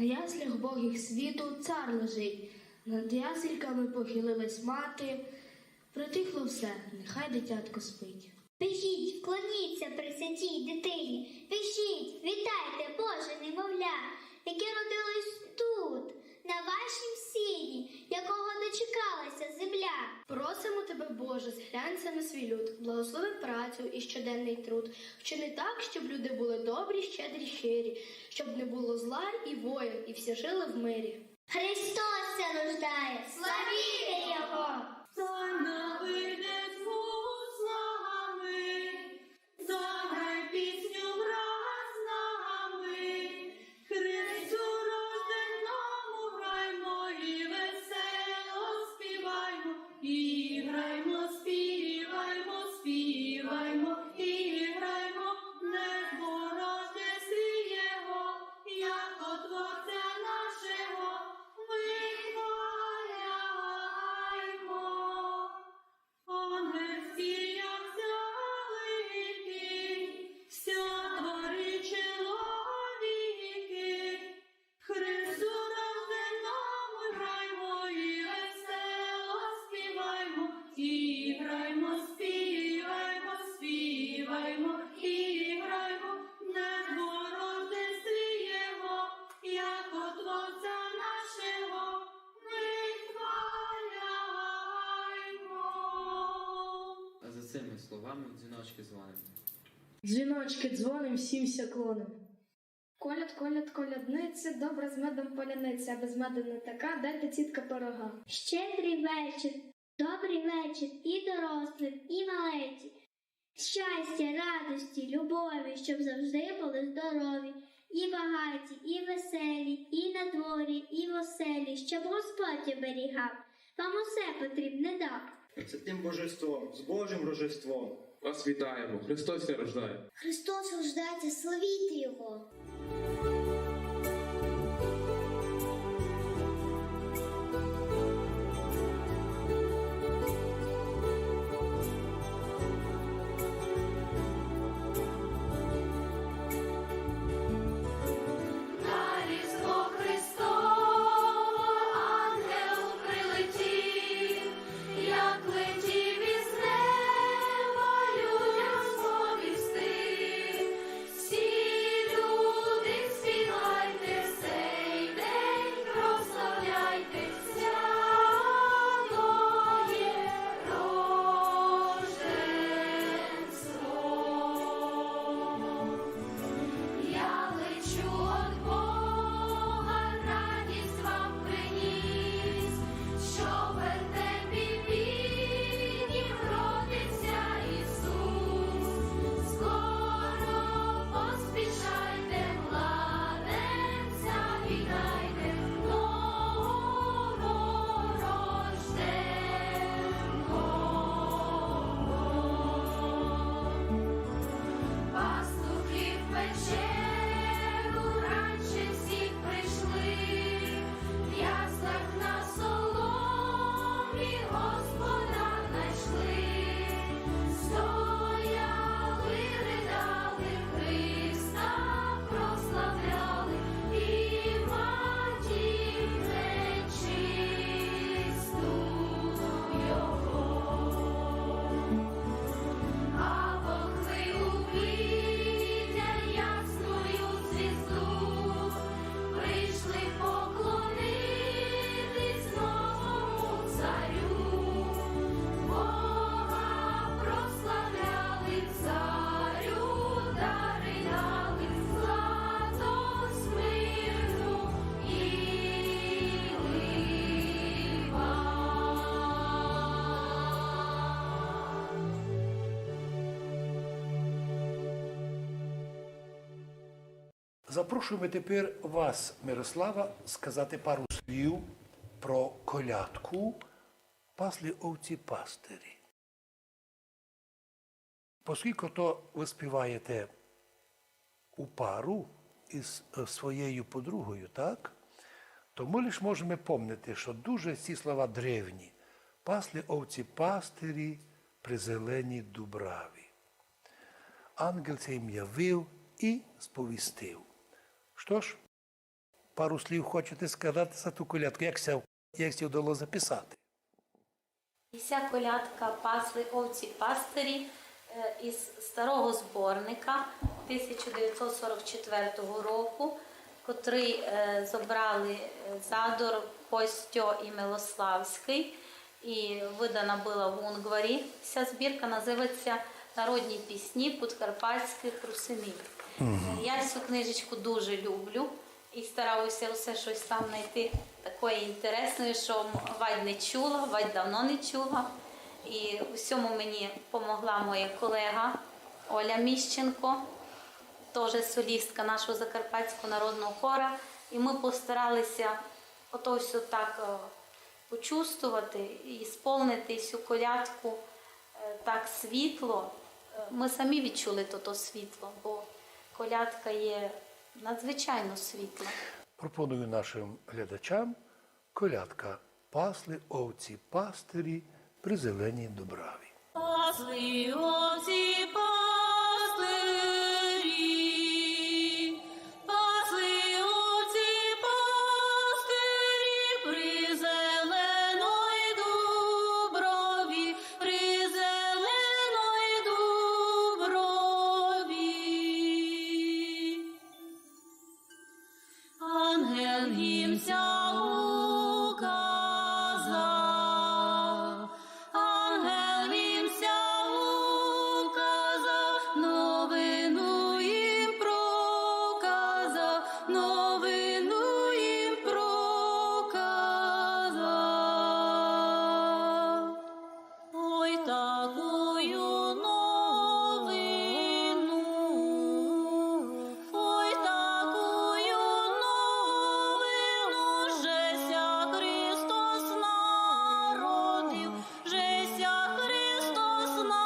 На яслях убогих світу цар лежить, над ясельками похилилась мати. Притихло все, нехай дитятко спить. Біжіть, вклоніться пресвятій дитині, біжіть, вітайте, Боже немовля, яке родилось тут, на вашім сіні, якого дочекалася земля. Просимо тебе, Боже, зглянься на свій люд, благослови працю і щоденний труд, вчини так, щоб люди були добрі, щедрі, щирі, щоб не було зла і воїн, і всі жили в мирі. Христос ся рождає, славіте Його! Хай навине з вуснами, заграй пісню враз нами. Христу рожденому граймо і весело співаймо, і граймо, співаймо, співаймо, і граймо, не згородити його, як Творця нашого вихваляймо. Ангельські як залики, всьо творить чоловіки, Христу рожденому граймо і весело співаймо, і граймо, співаймо, співаймо, і граймо, не згородити його, як Творця нашого вихваляймо. А за цими словами дзвіночки дзвонимо. Дзвіночки дзвоним, всім ся клоним. Коляд, коляд, колядниці, добра з медом паляниця, а без меду не така, дайте, тітка, пирога. Щедрий вечір, добрий вечір і дорослим, і малеті. Щастя, радості, любові, щоб завжди були здорові, і багаті, і веселі, і на дворі, і в оселі, щоб Господь оберігав, вам усе потрібне дав. З святим Божеством, з Божим Рождеством! Вас вітаємо! Христос ся рождає! Христос рождається, славіте Його! На Різдво Христово ангел прилетів, як летів із неба людям сповісти. Всі люди, співайте, сей день прославляйте, святоє Рождество. Я лечу од Бога, радість вам приніс, що в вертепі біднім родився Ісус. Скоро поспішайте, младенця вітайте, нового рожденого. Пастухи в печеру раньше всіх прийшли, в яслах на соломі Господа найшли. Стояли, ридали, Христа прославляли, і матір нечисту його. А волхви увидя ясную звізду, прийшли поклонитись новому царю. Бога прославляли, царю дари дали, златость, мирну і либав. Запрошуєме тепер вас, Мирослава, сказати пару слів про колядку «Пасли овці пастирі». Поскілько то вы співаєте у пару із, е, своєю подругою, так? То мы лиш можеме помнити, што дуже ці слова древні: «Пасли овці пастирі при зеленій дубраві. Ангел ся їм явив і сповістив». Што ж, пару слів хочете сказати за ту колядку? Як ся, як ся вдало записати? І ся колядка «Пасли овці пастирі», е, із старого зборника тисяча девятьсот сорок четвертого року, котрый, е, зобрали, е, Задор, Костьо і Милославськый. І выдана была в Унгварі. Ся збірка называть ся «Народні пісні подкарпатськых русинів». Мгм. Я цю книжечку дуже люблю і стараю ся усе штось там найти такоє інтересноє, што м-, вадь не чула, вадь давно не чула. І у сьому мені помогла моя колега Оля Міщенко, тоже солістка нашого Закарпатського народного хора. І мы постарали ся ото всьо так, е, почувствовати і сповнити сю колядку, е, так світло. Е, мы самі відчули то, то світло, бо колядка є надзвичайно світла. Пропоную нашим глядачам колядка «Пасли овці пастирі при зеленій дубраві». Пасли овці пастирі, пасли овці пастирі при зеленой дуброві, при зеленой дуброві. Ангел їм ся указав, ангел їм ся указав, новину їм проказав, новину їм проказав. Ой, такую новину, ой, такую новину, же ся Христос народив, же ся Христос народив.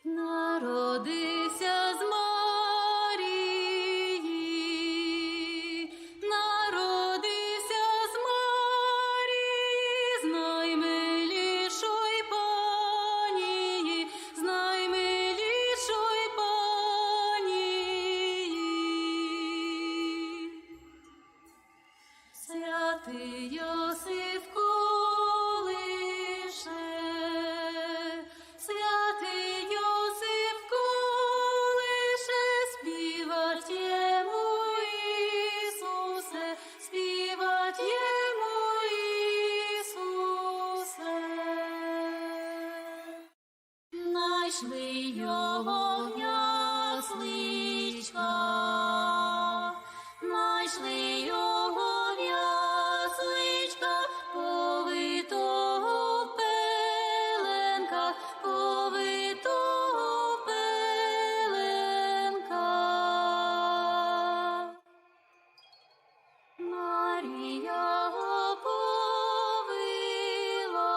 Народив ся з Марії, народив ся з Марії, з наймилішой панії, з наймилішой панії. Святый Йосиф колише, святый Йосиф колише, співать йому Ісусе, співать йому Ісусе. Найшли його в ясличках, найшли його в ясличках, повитого в пеленках, повитого в пеленках. Марія го повила,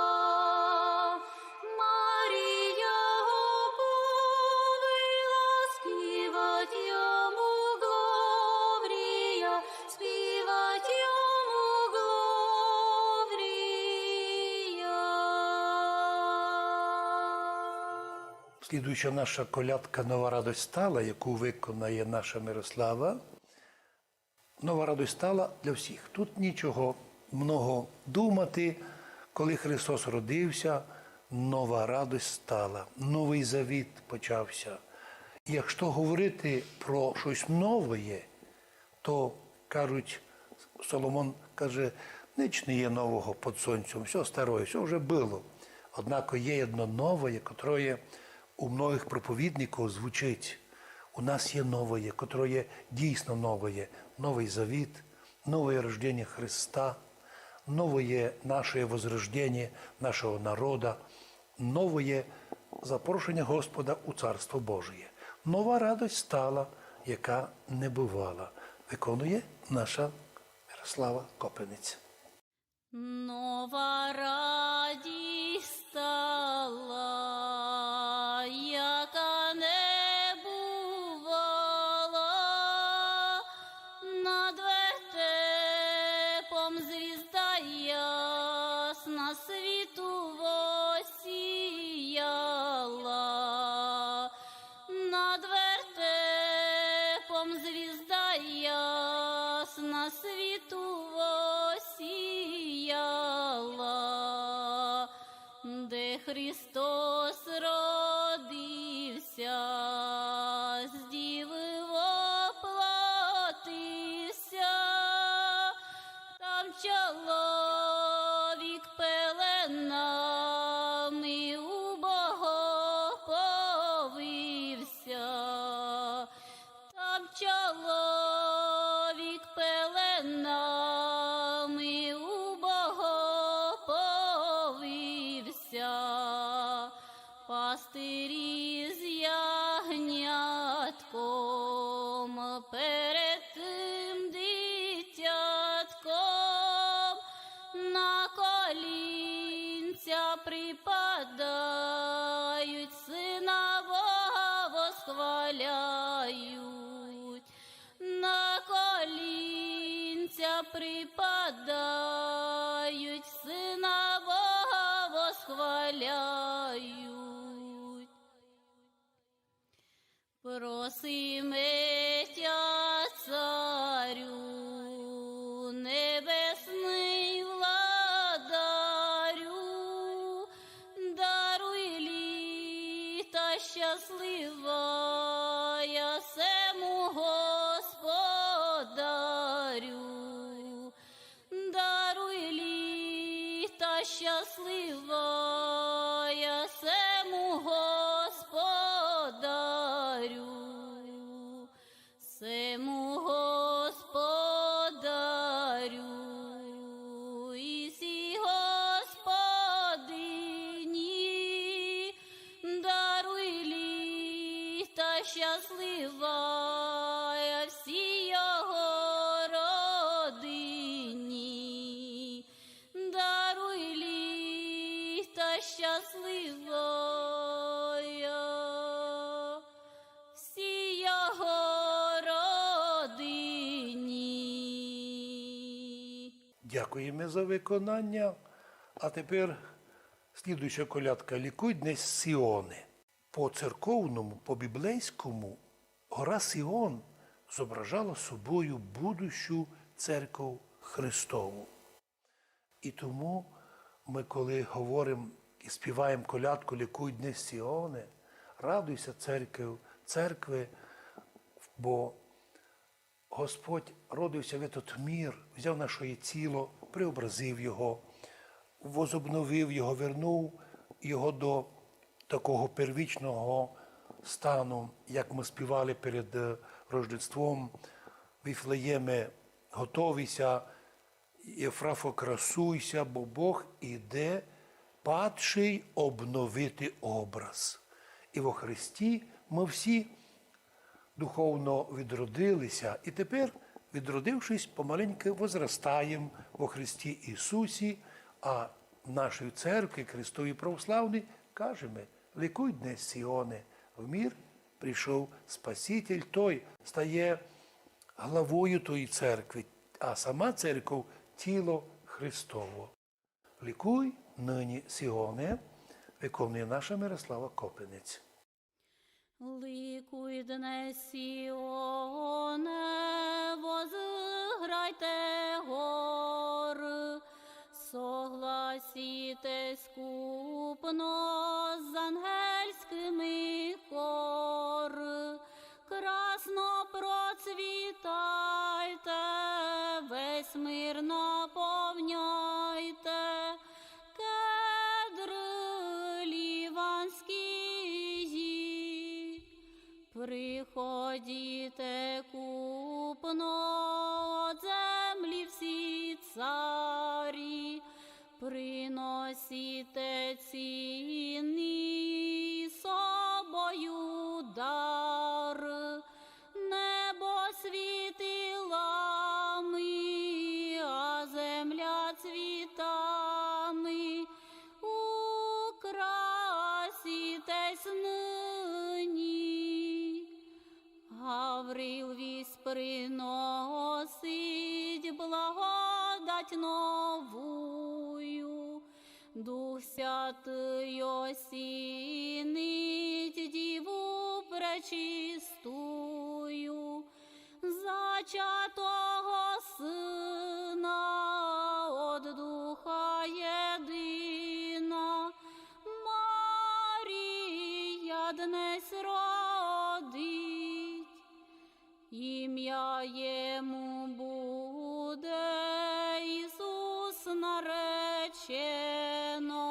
Марія го повила, співать йому Глорія, співать йому Глорія. Слідуюча наша колядка «Нова радость стала», яку виконає наша Мирослава. Нова радость стала для всіх. Тут нічого много думати. Коли Христос родився, нова радость стала, новий завіт почався. І якщо говорити про щось нове, то, кажуть, Соломон каже: «Нич не є нового під сонцем, все старе, все вже было». Однако є одно нове, котре у многих проповідників звучить. У нас є нове, котре є дійсно нове, новий завіт, нове рождення Христа, нове наше возрождення нашого народа, нове запрошення Господа у Царство Божіє. Нова радость стала, яка не бывала. Виконує наша Мирослава Копинець. Нова радість стала, яка не бувала, над вертепом звізда ясна світу восіяла, над де Христос родився, з дівы воплотився, там чоловік пеленами убого повився. Там чоловік пеленами убого повився, пастирі з ягнятком, перед тым дитятком, на колінця припадають, Сына Бога восхваляють, на колінця припадають, Сына Бога восхваляють. Просиме тя, Царю, небесный Владарю, даруй літа щасливая сему господарю. Даруй літа щасливая сему господарю. Сему господарю і сій господині даруй літа щасливая всій його родині. Даруй літа щасливая всій його родині. Дякуєме за виконання. А тепер слідуюча колядка: «Лікуй днесь, Сіоне». По церковному, по біблейському гора Сіон зображала собою будущу церков Христову. І тому мы, коли говорим і співаєм колядку «Лікуй днесь, Сіоне», радуйся, церкви, церкви, бо Господь родився в этот мир, взяв наше тіло, преобразив його, возобновив його, вернув його до такого первічного стану, як мы співали перед, е, Рождеством: «Віфлеєме, готовися, Єфрафо, красуйся, бо Бог іде, падший обновити образ». І во Христі мы всі духовно відродилися, і тепер, відродившись, помаленьку возрастаєм во Христі Ісусі, а в нашій церкві Христовій православній кажеме: «Лікуй днесь, Сіоне, в мир прийшов Спаситель». Той стає главою тої церкви, а сама церков — тіло Христово. «Лікуй нині, Сіоне», виконує наша Мирослава Копинець. Лікуй днесь, Сіоне, возыграйте горы, согласітесь купно з ангельскыми хоры. Красно процвітайте, весь мир наповняйте, кедры ліванські. Приходіте купно од землі всі царі, приносіте цінні собою дары. Небо світилами, а земля цвітами, украсітесь нині. Гаврил вість приносить благодать новую, Дух Святый осінить Діву пречистую, зачатого Сына од Духа Єдина, днесь родить. Имя ему буде Исус наречено,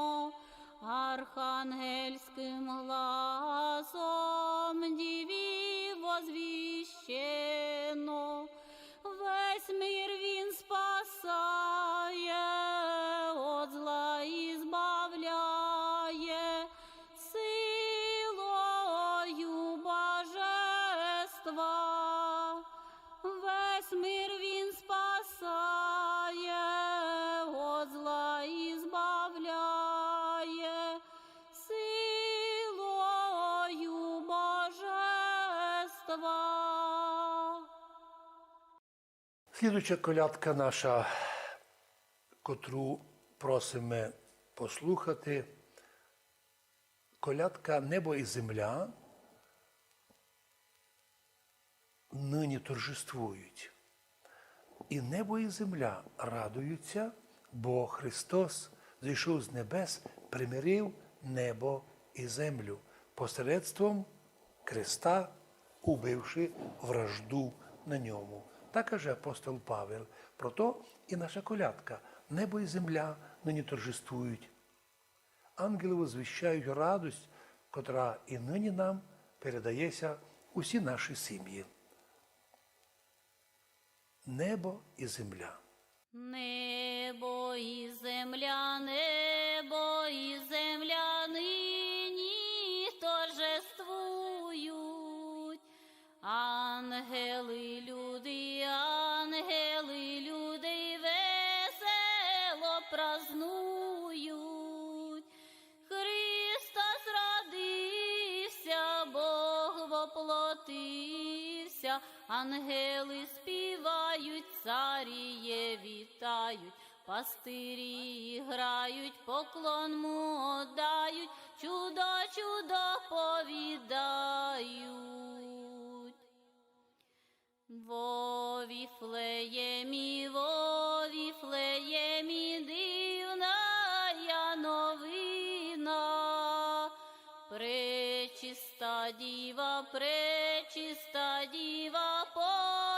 архангельскым гласом діві возвіщено. Весь мир він спасає, од зла избавляє, силою божества. Весь мир він спасає, од зла избавляє, силою божества. Слідуюча колядка наша, котру просиме послухати, колядка «Небо і земля нині торжествують». І небо і земля радуються, бо Христос зійшов з небес, примирив небо і землю посередством креста, убивши вражду на ньому. Так каже апостол Павел. Прото і наша колядка: «Небо і земля нині торжествують». Ангели возвіщають радость, котра і нині нам передається усі наші сім'ї. Небо і земля. Небо і земля, небо і земля нині торжествують. Ангели, люди, ангели, люди весело празнують. Христос родився, Бог воплотився, ангели співають, царі є вітають, пастирі грають, поклон му оддають, чудо, чудо повідають. Во Вифлеємі, во Вифлеємі дивная новина. Пречиста діва, пречиста діва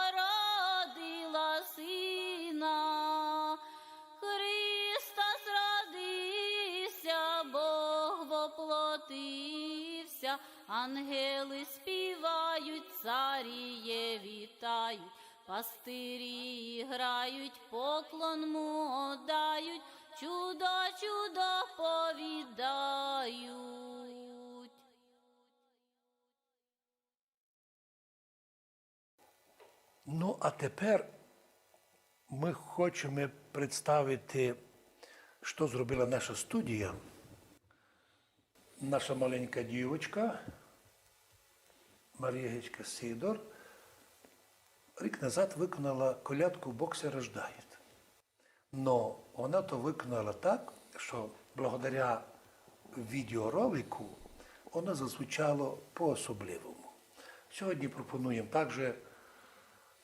породила сина. Христос родився, Бог воплотився, ангели співають, царі є вітають, пастирі грають, поклон му оддають, чудо, чудо повідають. Ну, а тепер ми хочемо представити, що зробила наша студія. Наша маленька дівочка Марія Гечка Сидор рік назад виконала колядку «Бог ся рождає». Но вона то виконала так, що благодаря відеоролику воно зазвучало по-особливому. Сьогодні пропонуємо також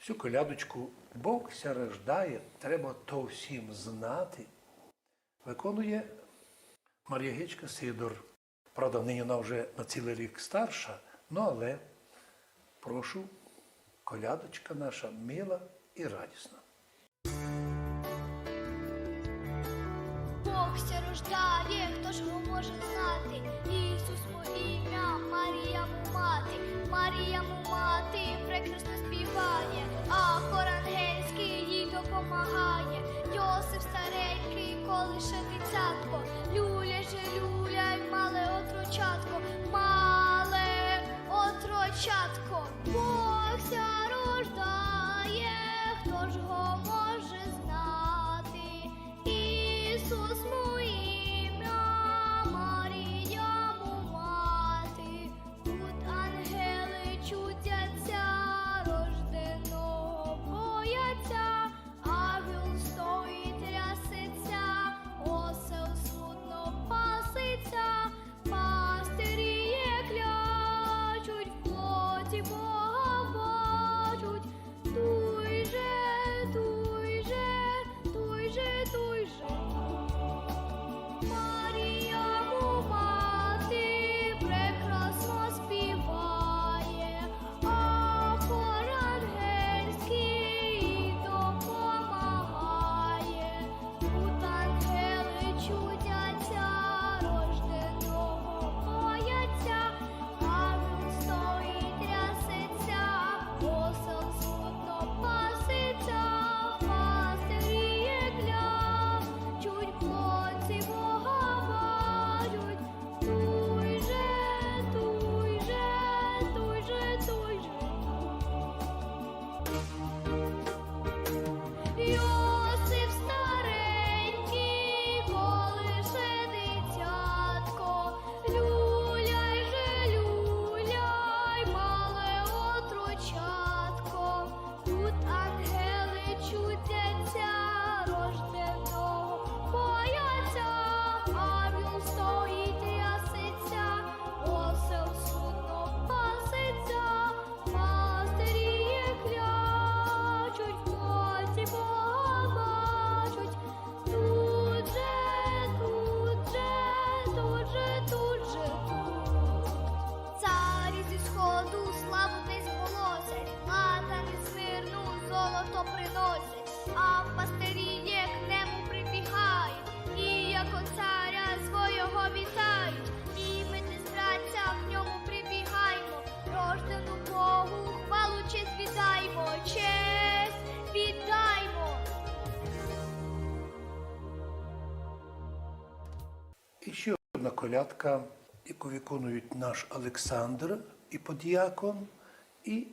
цю колядочку «Бог ся рождає, треба то всім знати». Виконує Марія Гечка Сидор. Правда, нині вона вже на цілий рік старша, ну але прошу, колядочка наша мила і радісна. Бог ся рождає, хто ж го може знати? Ісус во імя, Марія му мати, Марія му мати прекрасно співає, а хор ангельський їй допомагає. Йосиф старенький колише дитятко, люлять же люлять мале отрочатко, мале отрочатко. Бог ся рождає, хто ж го може знати? Ісус му імя, Марія му мати. Тут ангели чудяться, рожденого бояться, ангел стоїть, трясеться, осел смутно пасе Же тут, же тут. Царі зі сходу славу днесь голосять, латані смирну золото приносять, а пастирі є к нему прибігають, і як царя свого вітають. І ми днесь, братя, к ньому прибігаємо, рождену Богу хвалу честь віддаймо, честь віддаймо. І ще одна колядка, яку виконують наш Олександр і подіакон, і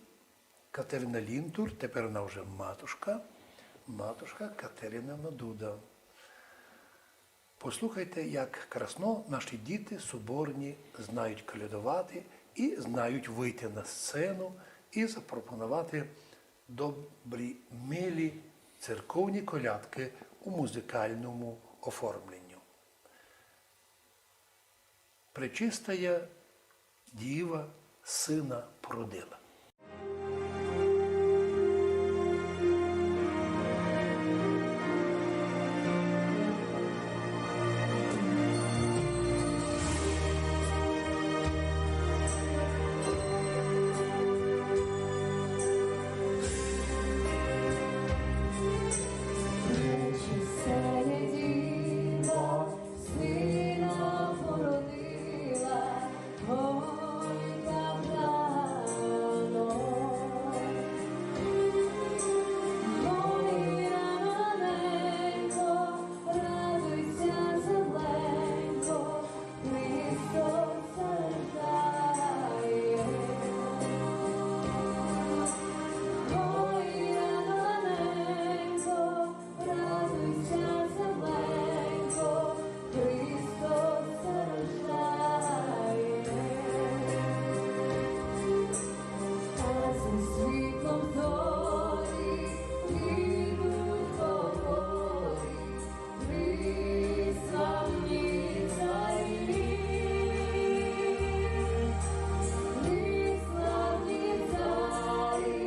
Катерина Лінтур, тепер вона вже матушка, матушка Катерина Надуда. Послухайте, як красно наші діти соборні знають колядувати і знають вийти на сцену і запропонувати добрі, милі церковні колядки у музикальному оформленню. Пречистая Діва сина породила. Пречистая Діва сина породила, гойда, брано. Гойда, ненько, радуйся, земленько, Христос рождає. Гойда, ненько, радуйся, земленько, Христос рождає. А зо світлом зорі йдуть по полі три славні царі. Три славні царі,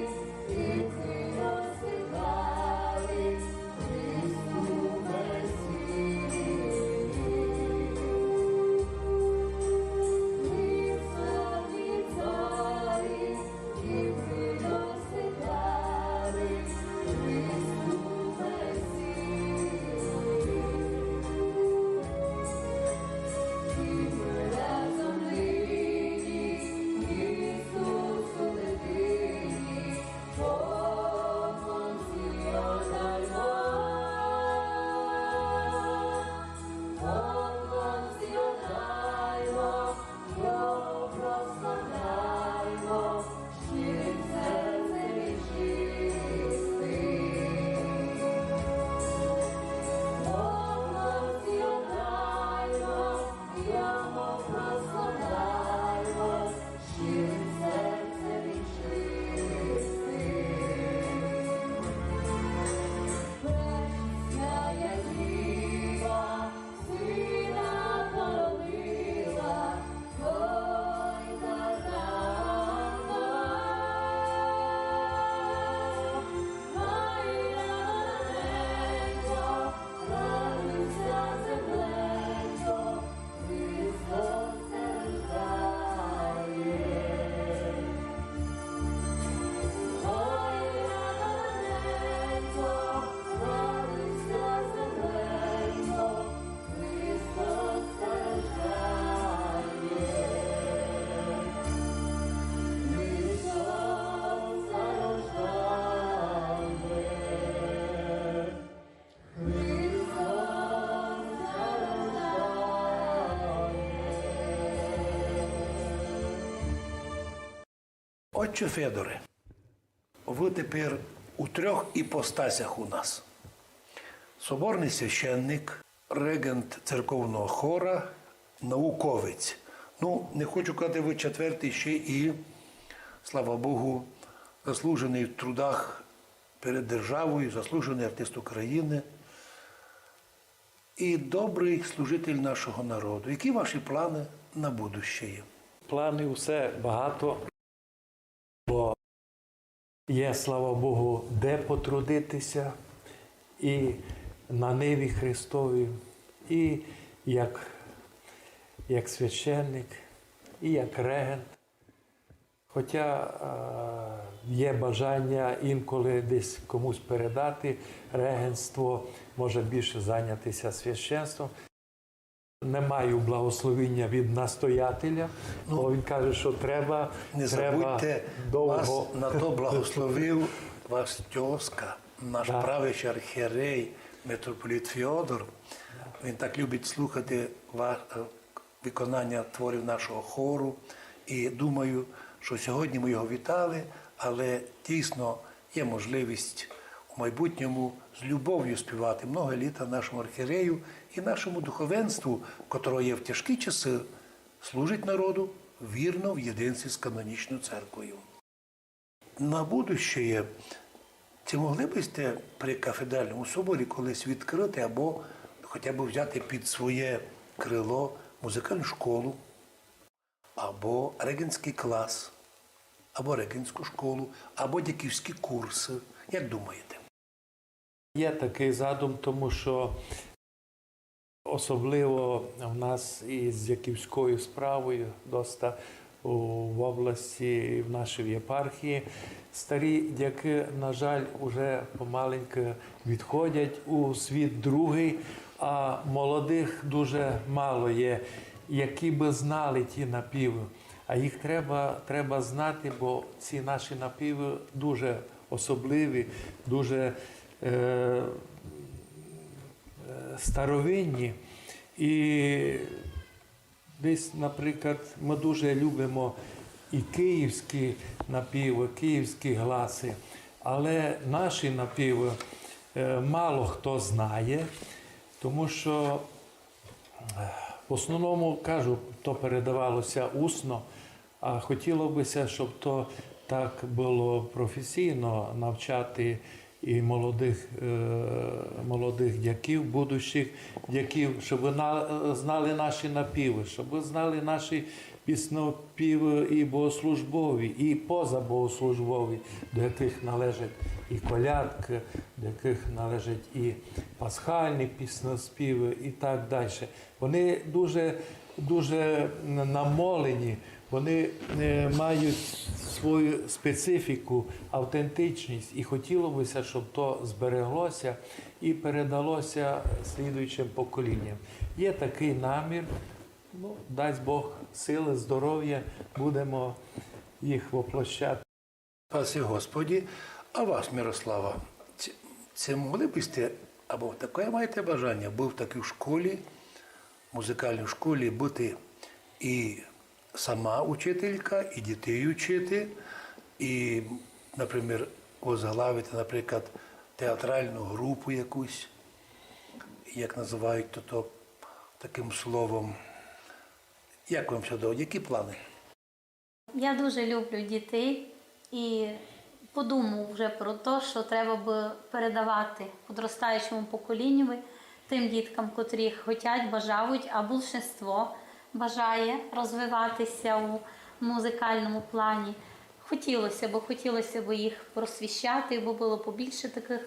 Отче Федоре, вы тепер у трьох іпостасях у нас. Соборный священник, реґент церковного хора, науковець. Ну, не хочу казати, вы четвертый ще і, слава Богу, заслуженый в трудах перед державою, заслуженый артист України і добрый служитель нашого народу. Які ваші планы на будущее? Планів усе багато, бо є, слава Богу, де потрудитися і на ниві Христовій, і як як священник і як регент. Хоча е, є бажання інколи десь комусь передати регентство, може більше зайнятися священством. Не маю благословіння від настоятеля, бо він каже, що треба, Не треба забудьте, довго. Вас на то благословив ваш тьоска, наш Да. правящий архієрей, митрополит Феодор. Він так любить слухати ва- е, виконання творів нашого хору. І думаю, що сьогодні ми його вітали, але дійсно є можливість у майбутньому з любов'ю співати много літа нашому архієрею і нашому духовенству, котрого є в тяжкі часи, служить народу вірно в єдинстві з канонічною церквою. На будущее, чи могли б сте при кафедральному соборі колись відкрити або хоча б взяти під своє крило музикальну школу, або регентський клас, або регентську школу, або дяківські курси? Як думаєте? Є такий задум, тому що особливо в нас із дяківською справою доста у, в області і в нашій єпархії старі дяки, на жаль, уже помаленьку відходять у світ другий, а молодих дуже мало є, які би знали ті напіви. А їх треба, треба знати, бо ці наші напіви дуже особливі, дуже е, е, старовинні. І десь, наприклад, ми дуже любимо і київські напіви, київські гласи, але наші напіви е, мало хто знає, тому що е, в основному, кажу, то передавалося усно, а хотіло би ся, щоб то так було професійно навчати і молодих, е, молодих дяків, будущих дяків, щоб на, знали наші напіви, щоб знали наші піснопіви і богослужбові, і позабогослужбові, до яких належать і колядки, до яких належать і пасхальні пісноспіви, і так далі. Вони дуже, дуже намолені, вони е, мають свою специфіку, автентичність, і хотіло би ся, щоб то збереглося і передалося слідуючим поколінням. Є такий намір, ну, дасть Бог сили, здоров'я, будемо їх воплощати. Спаси Господі, а вас, Мирослава, чи, чи могли б сте, або таке маєте бажання, быв в такій школі, музикальній школі, быти і сама учителька, і дітей учити, і, наприклад, возглавити, наприклад, театральну групу якусь, як називають то, то таким словом. Як вам сюди? Які плани? Я дуже люблю дітей і подумав вже про те, що треба би передавати подростаючому поколінню, тим діткам, котрі хотять, бажають, а більшинство бажає розвиватися у музикальному плані. Хотілося б, хотілося б їх просвіщати, бо було побільше таких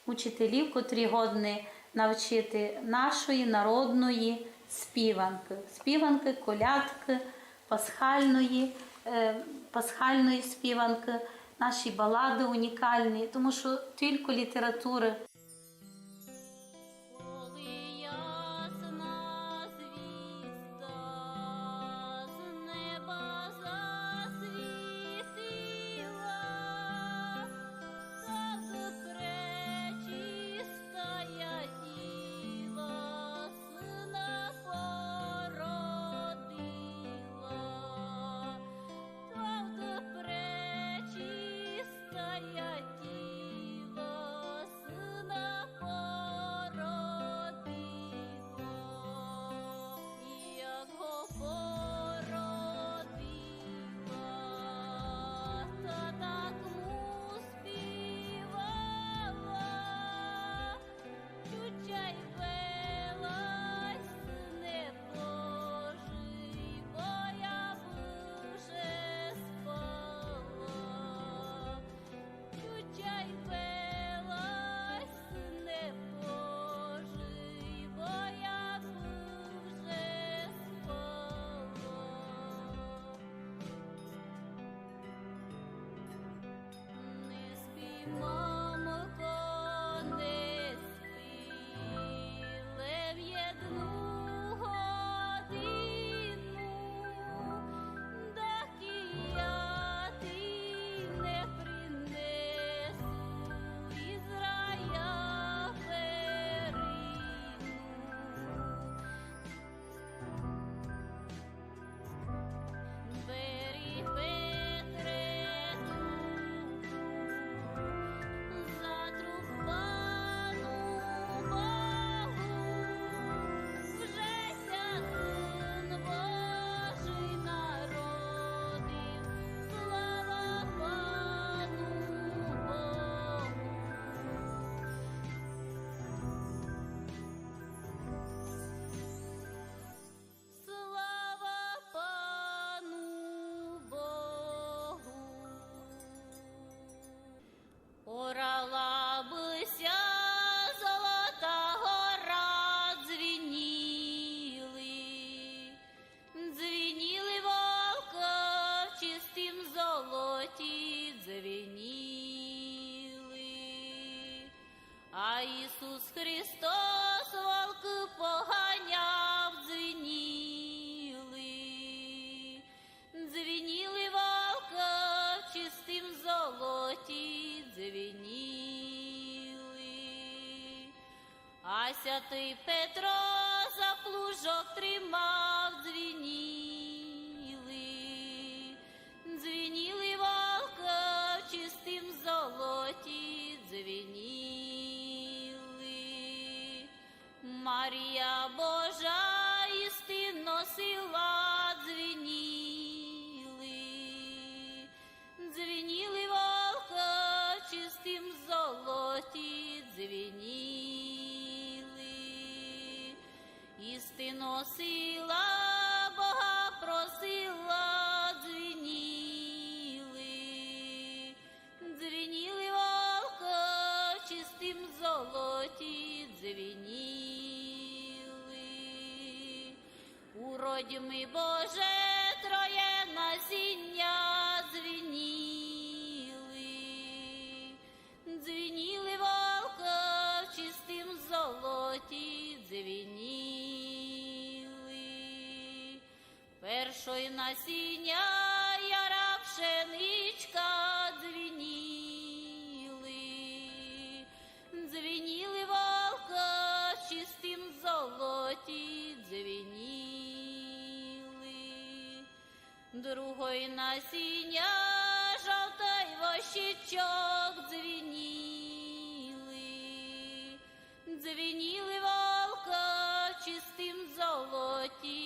учителів, котрі годні навчити нашої народної співанки, співанки, колядки, пасхальної, е, пасхальної співанки, наші балади унікальні, тому що тільки літератури. Коли ясна звізда з неба засвітила, так пречистая діва сина породила, так пречистая діва сина Мамко, не спи, лем єдну годину, доки я ти не принесу из рая перину. Бери, Петре, ту затруб пану Богу, вже ся Син Божий народив, слава пану Богу. Слава пану Богу. Орала бы ся золота гора, дзвініли, дзвініли волкы в чистым золоті, дзвініли. А Ісус Христос волкы поганяв, дзвініли, дзвініли волкы в чистым золоті, дзвініли. А святый Петро за плужок тримав, дзвініли, дзвініли волкы в чистым золоті, дзвініли. Марія Божа істинно сила, дзвініли, дзвініли волкы в чистым золоті, дзвініли. Істинно сила Бога просила, дзвініли, дзвініли волкы в чистым золоті, дзвініли. Уродь ми, Боже, троє насіня, дзвініли, дзвініли волкы в чистым золоті, дзвініли. Першой насіня яра пшеничка, дзвініли, дзвініли волкы в чистым золоті, дзвініли. Другой насіня жовтый вощичок, дзвініли, дзвініли волкы в чистым золоті,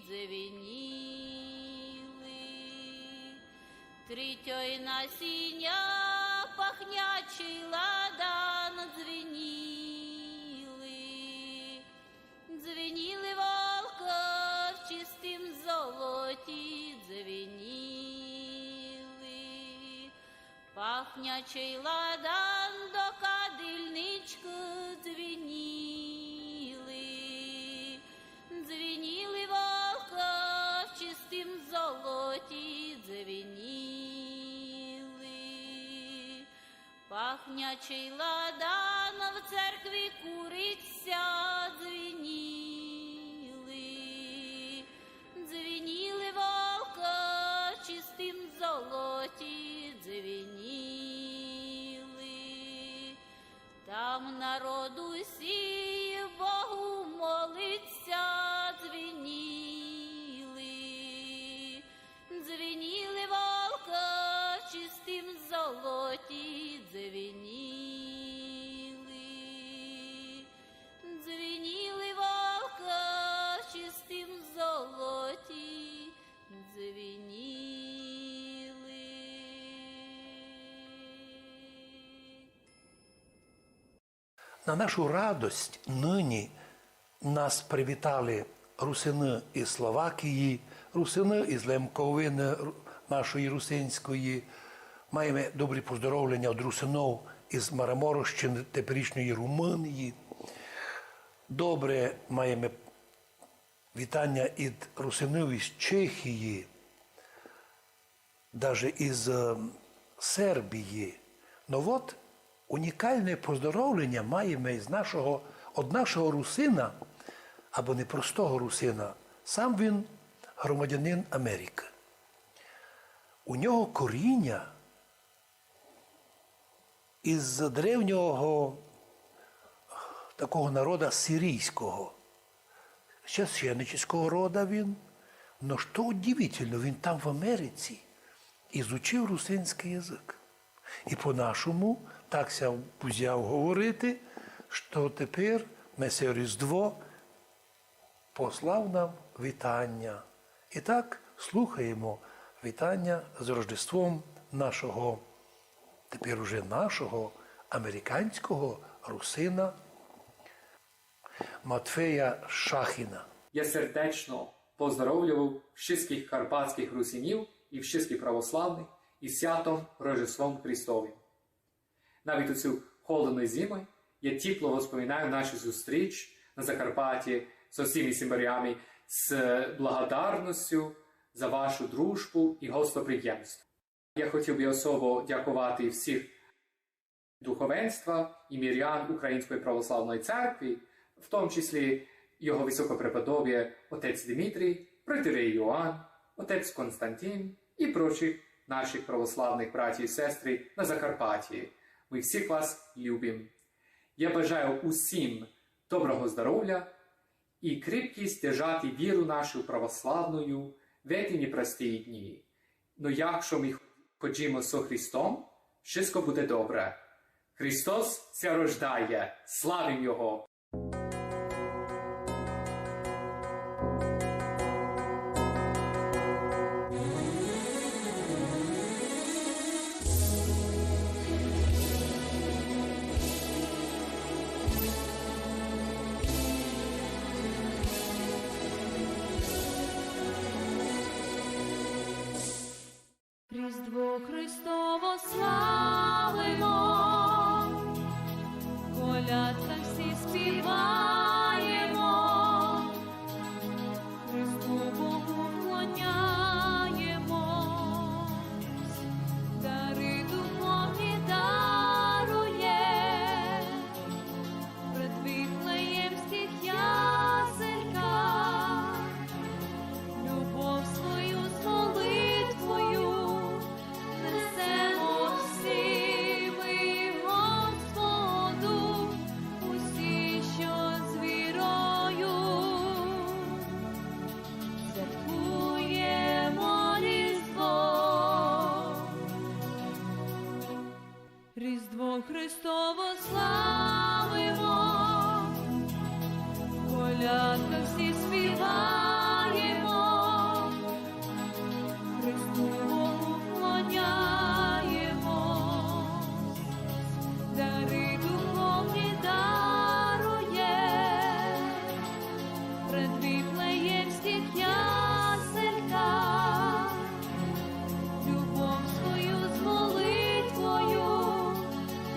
дзвініли. Третьой насіня пахнячый ладан, дзвініли, дзвініли волкы в чистым золоті, дзвініли. Пахнячый ладан до кадильничкы, дзвініли, дзвініли волкы в чистым золоті, дзвініли. Пахнячый ладан в церкви курить ся, дзвініли, дзвініли волкы в чистым золоті, дзвініли. Там народ усій Богу молить ся, дзвініли, дзвініли волкы в чистым золоті, дзвініли, дзвініли волкы в чистым золоті, дзвініли. На нашу радость нині нас привітали русины із Словакії, русины із Лемковины ру-, нашої русинської. Маєме добрі поздоровлення од русинов із Мараморощины, теперішньої Румынії. Добре маєме вітаня ід русинов із Чехії, даже із, е, Сербії. Но от Унікалне поздоровлення маєме з нашого, од нашого русина, або не простого русина, сам він громадянин Америкы. У нього коріня із древнього такого народа сирійського, священнического рода він. Но што удивительно, він там в Америці ізучив русинськый язык. І по-нашому так ся взяв говорити, што тепер ми се Різдво послав нам вітання. І так слухаємо вітання з Рождеством нашого, тепер уже нашого, американського русина Матфея Шахіна. Я сердечно поздоровлюю вшыткых карпатськых русинів і вшыткых православных із святом Рождеством Христовым. Навіть у цю холодну зиму я тепло воспоминаю нашу зустріч на Закарпатті з усіма цімборями з благодарностю за вашу дружбу і гостоприємство. Я хотів би особо дякувати всіх духовенства і мірян Української православної церкви, в тому числі його високопреподобіє отець Димитрій, протоієрей Йоан, отець Константин і прочих наших православних братів і сестри на Закарпатті. Мы всіх вас любим. Я бажаю усім доброго здоровля і кріпкость держати віру нашу православну в еті непрості дні. Но якщо мы ходимо со Христом, вшытко буде добре. Христос ся рождає, славим Його! Різдво Христово славимо, в колядках всі співаємо, Христу Богу вклоняємось, дары духовні дарує. Пред Вифлеємських ясельках любов свою з молитвою несемо всі мы Господу, усі, що з вірою святкуємо Різдво. Різдво Христово славимо, в колядках всі співаємо, Христу Богу вклоняємось, дары духовні дарує. Пред Вифлеємських ясельках любов свою з молитвою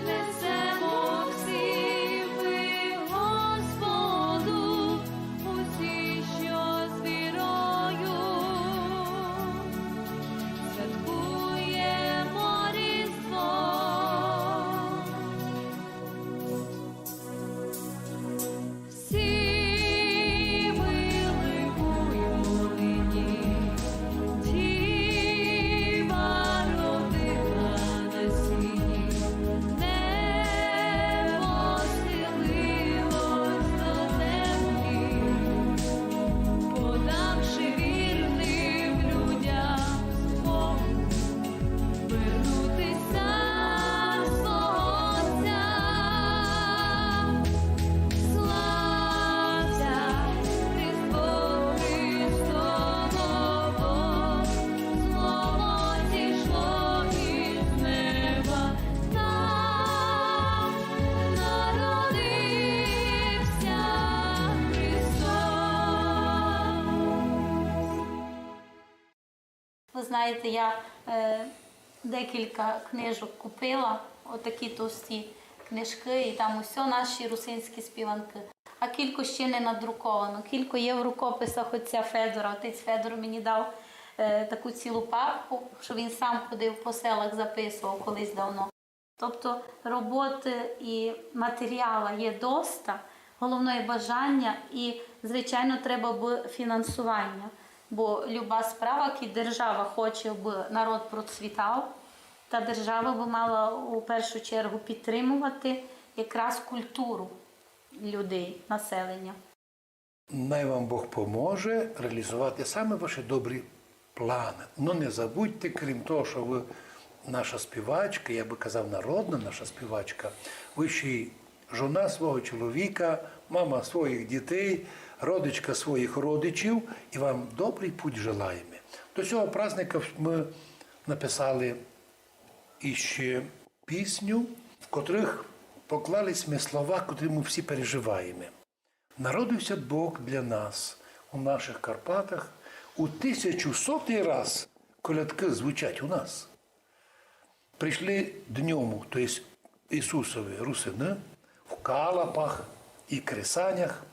несемо всі мы Господу, усі, що з вірою святкуємо Різдво. Всі мы ликуємо нині, Діва родила на світ, небо схилилось до землі, подавши вірным людям змогу вернутися свого Отця. Слався Різдво Христово, зло зійшло із неба, нам народився Христос. Ви знаєте, я, е, декілька книжок купила, отакі товсті книжкы, і там усьо наші русинські співанкы. А кілько ще не надруковано, кілько є в рукописах отця Федора. Отець Федор мені дав, е, таку цілу папку, що він сам ходив по селах, записував колись давно. Тобто роботы і матеріала є доста, головне є бажання і, звичайно, треба бы фінансування. Бо люба справа, кідь держава хоче, бы народ процвітав, та держава бы мала у першу чергу підтримувати якраз культуру людей, населення. Най вам Бог поможе реалізовати саме ваші добрі планы. Но не забудьте, крім того, што вы наша співачка, я бы казав, народна наша співачка, вы ще й жона свого чоловіка, мама своїх дітей, родичка своїх родичів, і вам добрый путь желаєме. До сього праздника мы написали іще пісню, в котрых поклали сьме слова, котрі мы всі переживаєме. Народився Бог для нас у наших Карпатах, у тисячу сотый раз колядкы звучать у нас. Прийшли дньому, то єсть Ісусови, русины в калапах і кресанях,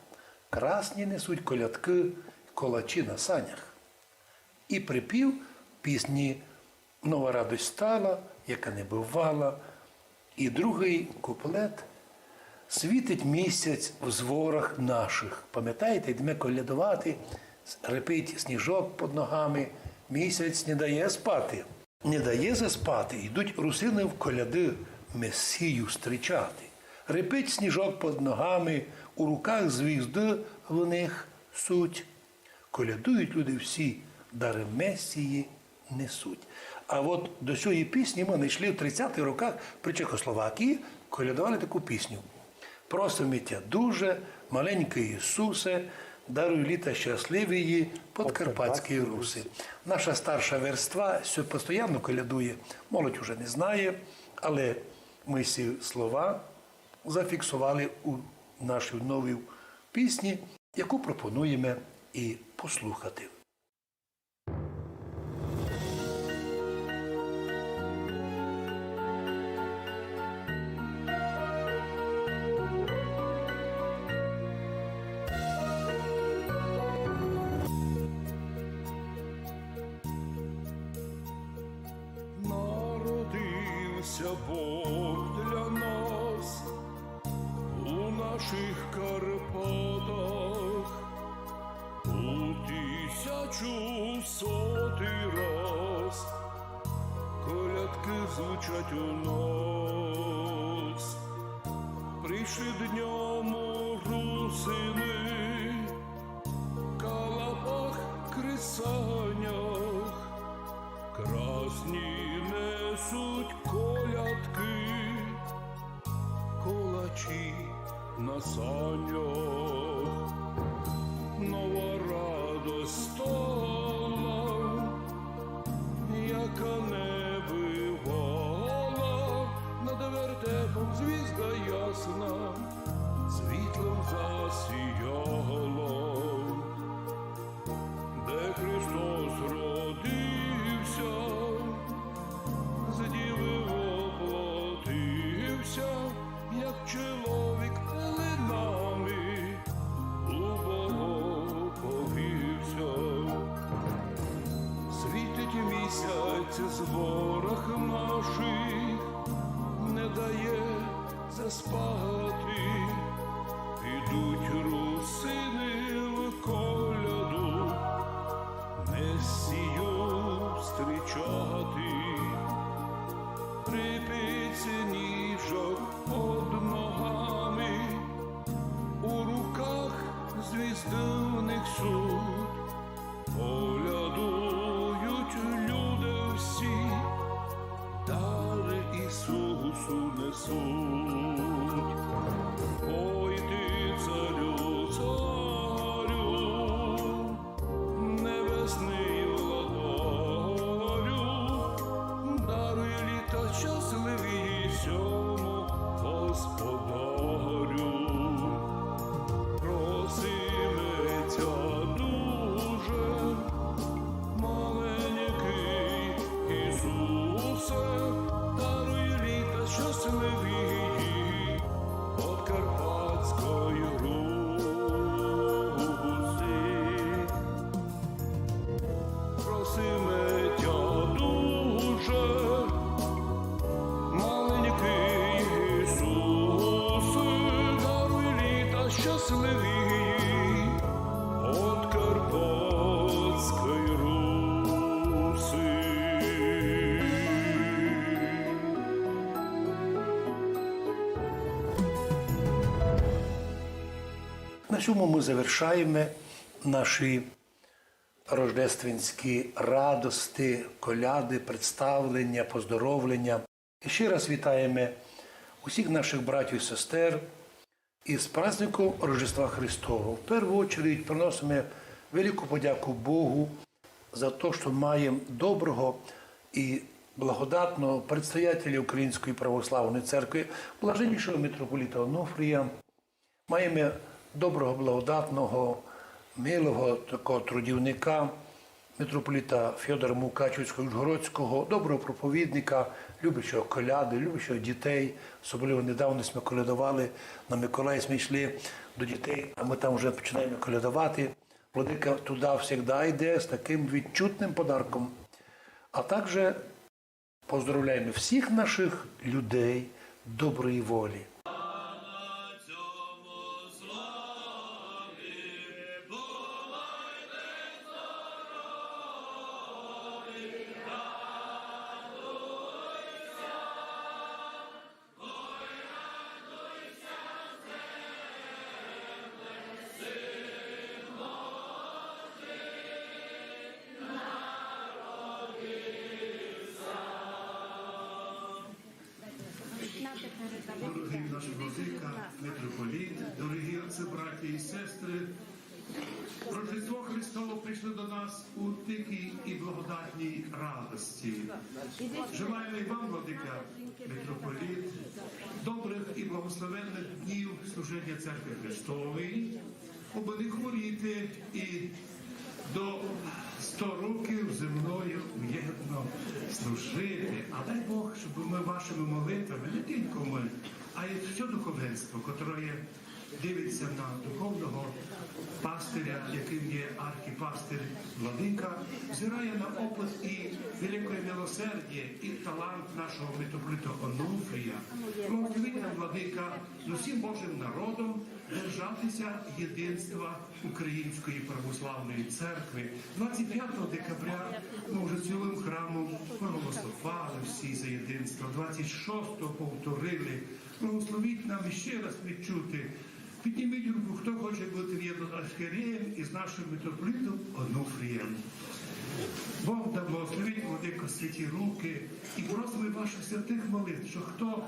красні несуть колядкы, колачі на санях. І припів пісні: «Нова радость стала, яка не бывала». І другый куплет: «Світить місяць в зворах наших». Памятаєте, йдеме колядовати, репить сніжок під ногами, місяць не дає спати. Не дає заспати, йдуть русины в коляды Месію зустрічати. Репить сніжок під ногами, у руках звізды в них суть. Колядують люди всі, дары Месії несуть. А от до сьої пісні мы найшли в тридцятых роках при Чехословакії, колядовали таку пісню: «Просиме тя дуже, маленькый Ісусе, даруй літа щасливії Подкарпатській Руси». Наша старша верства сьо постоянно колядує, молодь уже не знає, але мы сі слова зафіксовали у нашій новій пісні, яку пропонуєме і послухати. Народився Бог для нас у наших Карпатах. У тисячу сотый раз колядкы звучать у нас. Прийшли дньому русины в калапах, кресанях, красні несуть колядкы, колачі на санях. Нова радость стала, яка не бывала, над вертепом звізда ясна світлом засіяла. Де Христос родився, з діви воплотився, як чоловік пеленами у Бога повівся. Світить місяць в зворах наших, не дає заспати. Ідуть русины в коляду Месію зустрічати. Репить сніжок під ногами, у руках звізды в них суть. Колядують люди всі, дары Ісусу несуть. Ой ты, царю, царю, небесный владарю, даруй літа щасливі сьому господарю. Просиме тя дуже, маленькый Ісусе, даруй літа щасливі Подкарпатської Руси. Просиме тя дуже, маленькый На сьому мы завершаєме наші рождественські радости, коляды, представлення, поздоровлення. І ще раз вітаєме усіх наших братів і сестер із праздником Рождества Христового. В першу очередь приносиме велику подяку Богу за то, што маєме доброго і благодатного предстоятеля Української православної церкви, блаженнішого митрополита Онуфрія. Маєме доброго, благодатного, милого такого трудівника, митрополита Фьодора Мукачівського-Ужгородського, доброго проповідника, любящого коляды, любящого дітей. Особливо недавно сьме колядовали, на Миколая сьме йшли до дітей, а мы там вже починаєме колядовати. Владика туды всегда йде з такым відчутным подарком. А также поздоровляєме всіх наших людей доброї волі. Дорогий наш владика, митрополит, дорогі отці, браті і сестри, Рождество Христово прийшло до нас у тихій і благодатній радості. Желаєме і вам, владика, митрополит, добрих і благословенних днів служення Церкви Христової, обы не хворіти і до сто років земною вірно служити. А дай Бог, щоб мы вашими молитвами, не тілько мы, а й все духовенство, котре дивиться на духовного пастиря, яким є архіпастир владика, взирає на опыт і велике милосердя, і талант нашого митрополита Онуфрія. Благословить нам, владика, з усім Божим народом держатися єдинства Української православної церкви. Двадцять пятого декабря мы вже цілым храмом проголосовали всі за єдинство. Двадцять шостого повторили. Благословіть нам іще раз відчути. Підніміть руку, хто хоче бути єдноархієреєм із нашим митрополитом Онуфрієм. Бог да благословить, владико, святі руки, і просимо ваших святих молитв, що хто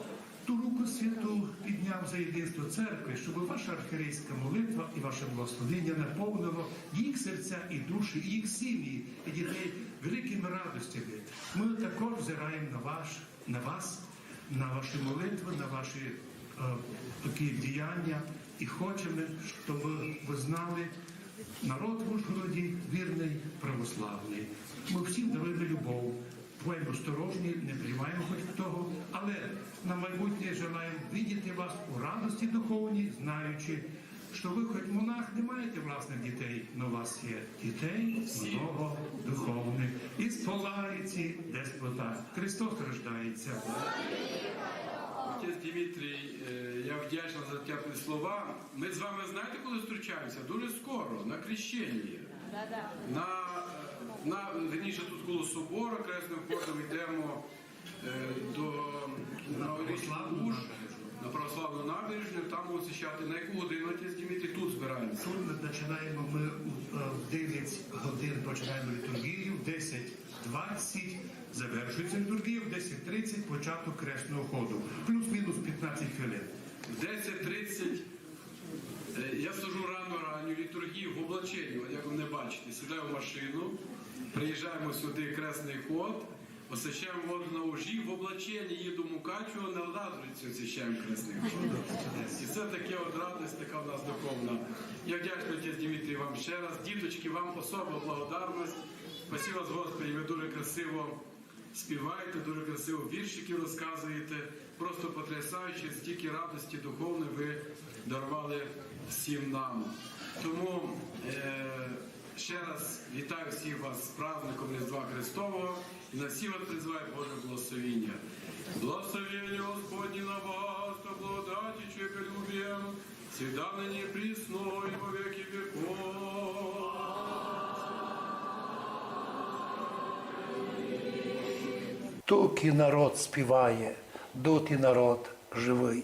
ту руку святу підняв за єдинство церкви, щоб ваша архієрейська молитва і ваше благословення наповнило їх серця і душі, і їх сім'ї, і дітей великими радостями. Мы також взираємо на ваш, на вас, на ваші молитви, на ваші, е, такі діяння, і хочемо, щоб ви знали, народ в Ужгороді вірний, православний. Мы всім даруєме любов. Буваєме осторожні, не приймаєме хоч того, але на майбутнє желаєме видіти вас у радості духовній, знаючи, що ви, хоч монах, не маєте власних дітей, но у вас є дітей много духовних. І сполається десь плота. Христос рождається. Отець Дмитрій, е, я вдячний за теплі слова. Ми з вами, знаєте, коли зустрічаємося? Дуже скоро, на Крещенні. На, на, верніше, тут коло собору Кресного ходу йдемо, е, до, на Олійську Уж, на православну набережну, там будемо освящати. На яку годину, отець Дмитрій, тут збираємося? Тут ми починаємо, ми у, е, в дев'ять годин починаємо літургію, в десять двадцять завершується літургія, в десять тридцять початок Кресного ходу. Плюс-мінус пятнадцять хвилин. В десять тридцять, е, я сижу рано ранню літургію в облаченні, от як ви мене бачите, сідаю в машину, приїжджаємо сюди, Кресний ход, освящаємо воду на Ужі, в облаченні їду в Мукачево, на Ладрицю освящаємо Кресний ход. І це таке от радость, така в нас духовна. Я вдячний, отець Дмитрій, вам ще раз. Діточки, вам особа благодарность. Спасибо, Господи, ви дуже красиво співаєте, дуже красиво віршики розказуєте. Просто потрясаюче, стільки радості духовної ви дарували всім нам. Тому, е, ще раз вітаю всіх вас з праздником Різдва Христового і на всіх вас призиваю Боже благословення. Благословение Господне на вас, со благодатью человеколюбия, всегда, ныне и присно, и во веки веков. Доки народ співає, доти народ живый.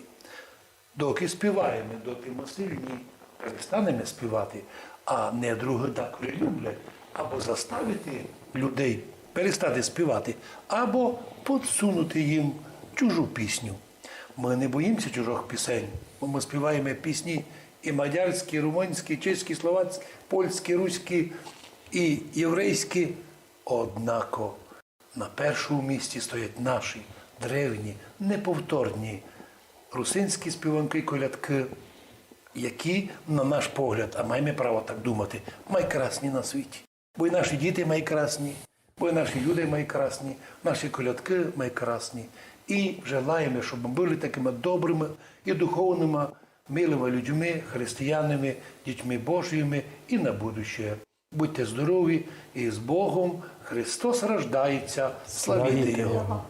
Доки співаєме, доти мы сильні. перестанеме співати, а недруги даколи люблять або заставити людей перестати співати, або подсунути їм чужу пісню. Ми не боїмося чужих пісень, бо ми співаємо пісні і мадярські, і румунські, і чеські, і словацькі, і польські, і руські, і єврейські. Однако на першому місці стоять наші древні, неповторні русинські співанки і колядки, які, на наш погляд, а маємо право так думати, майкрасні на світі. Бо й наші діти майкрасні, бо й наші люди майкрасні, наші колядки майкрасні. І желаємо, щоб ми були такими добрими і духовними, милими людьми, християнами, дітьми Божіми і на будущее. Будьте здорові і з Богом! Христос рождається! Славіте Його!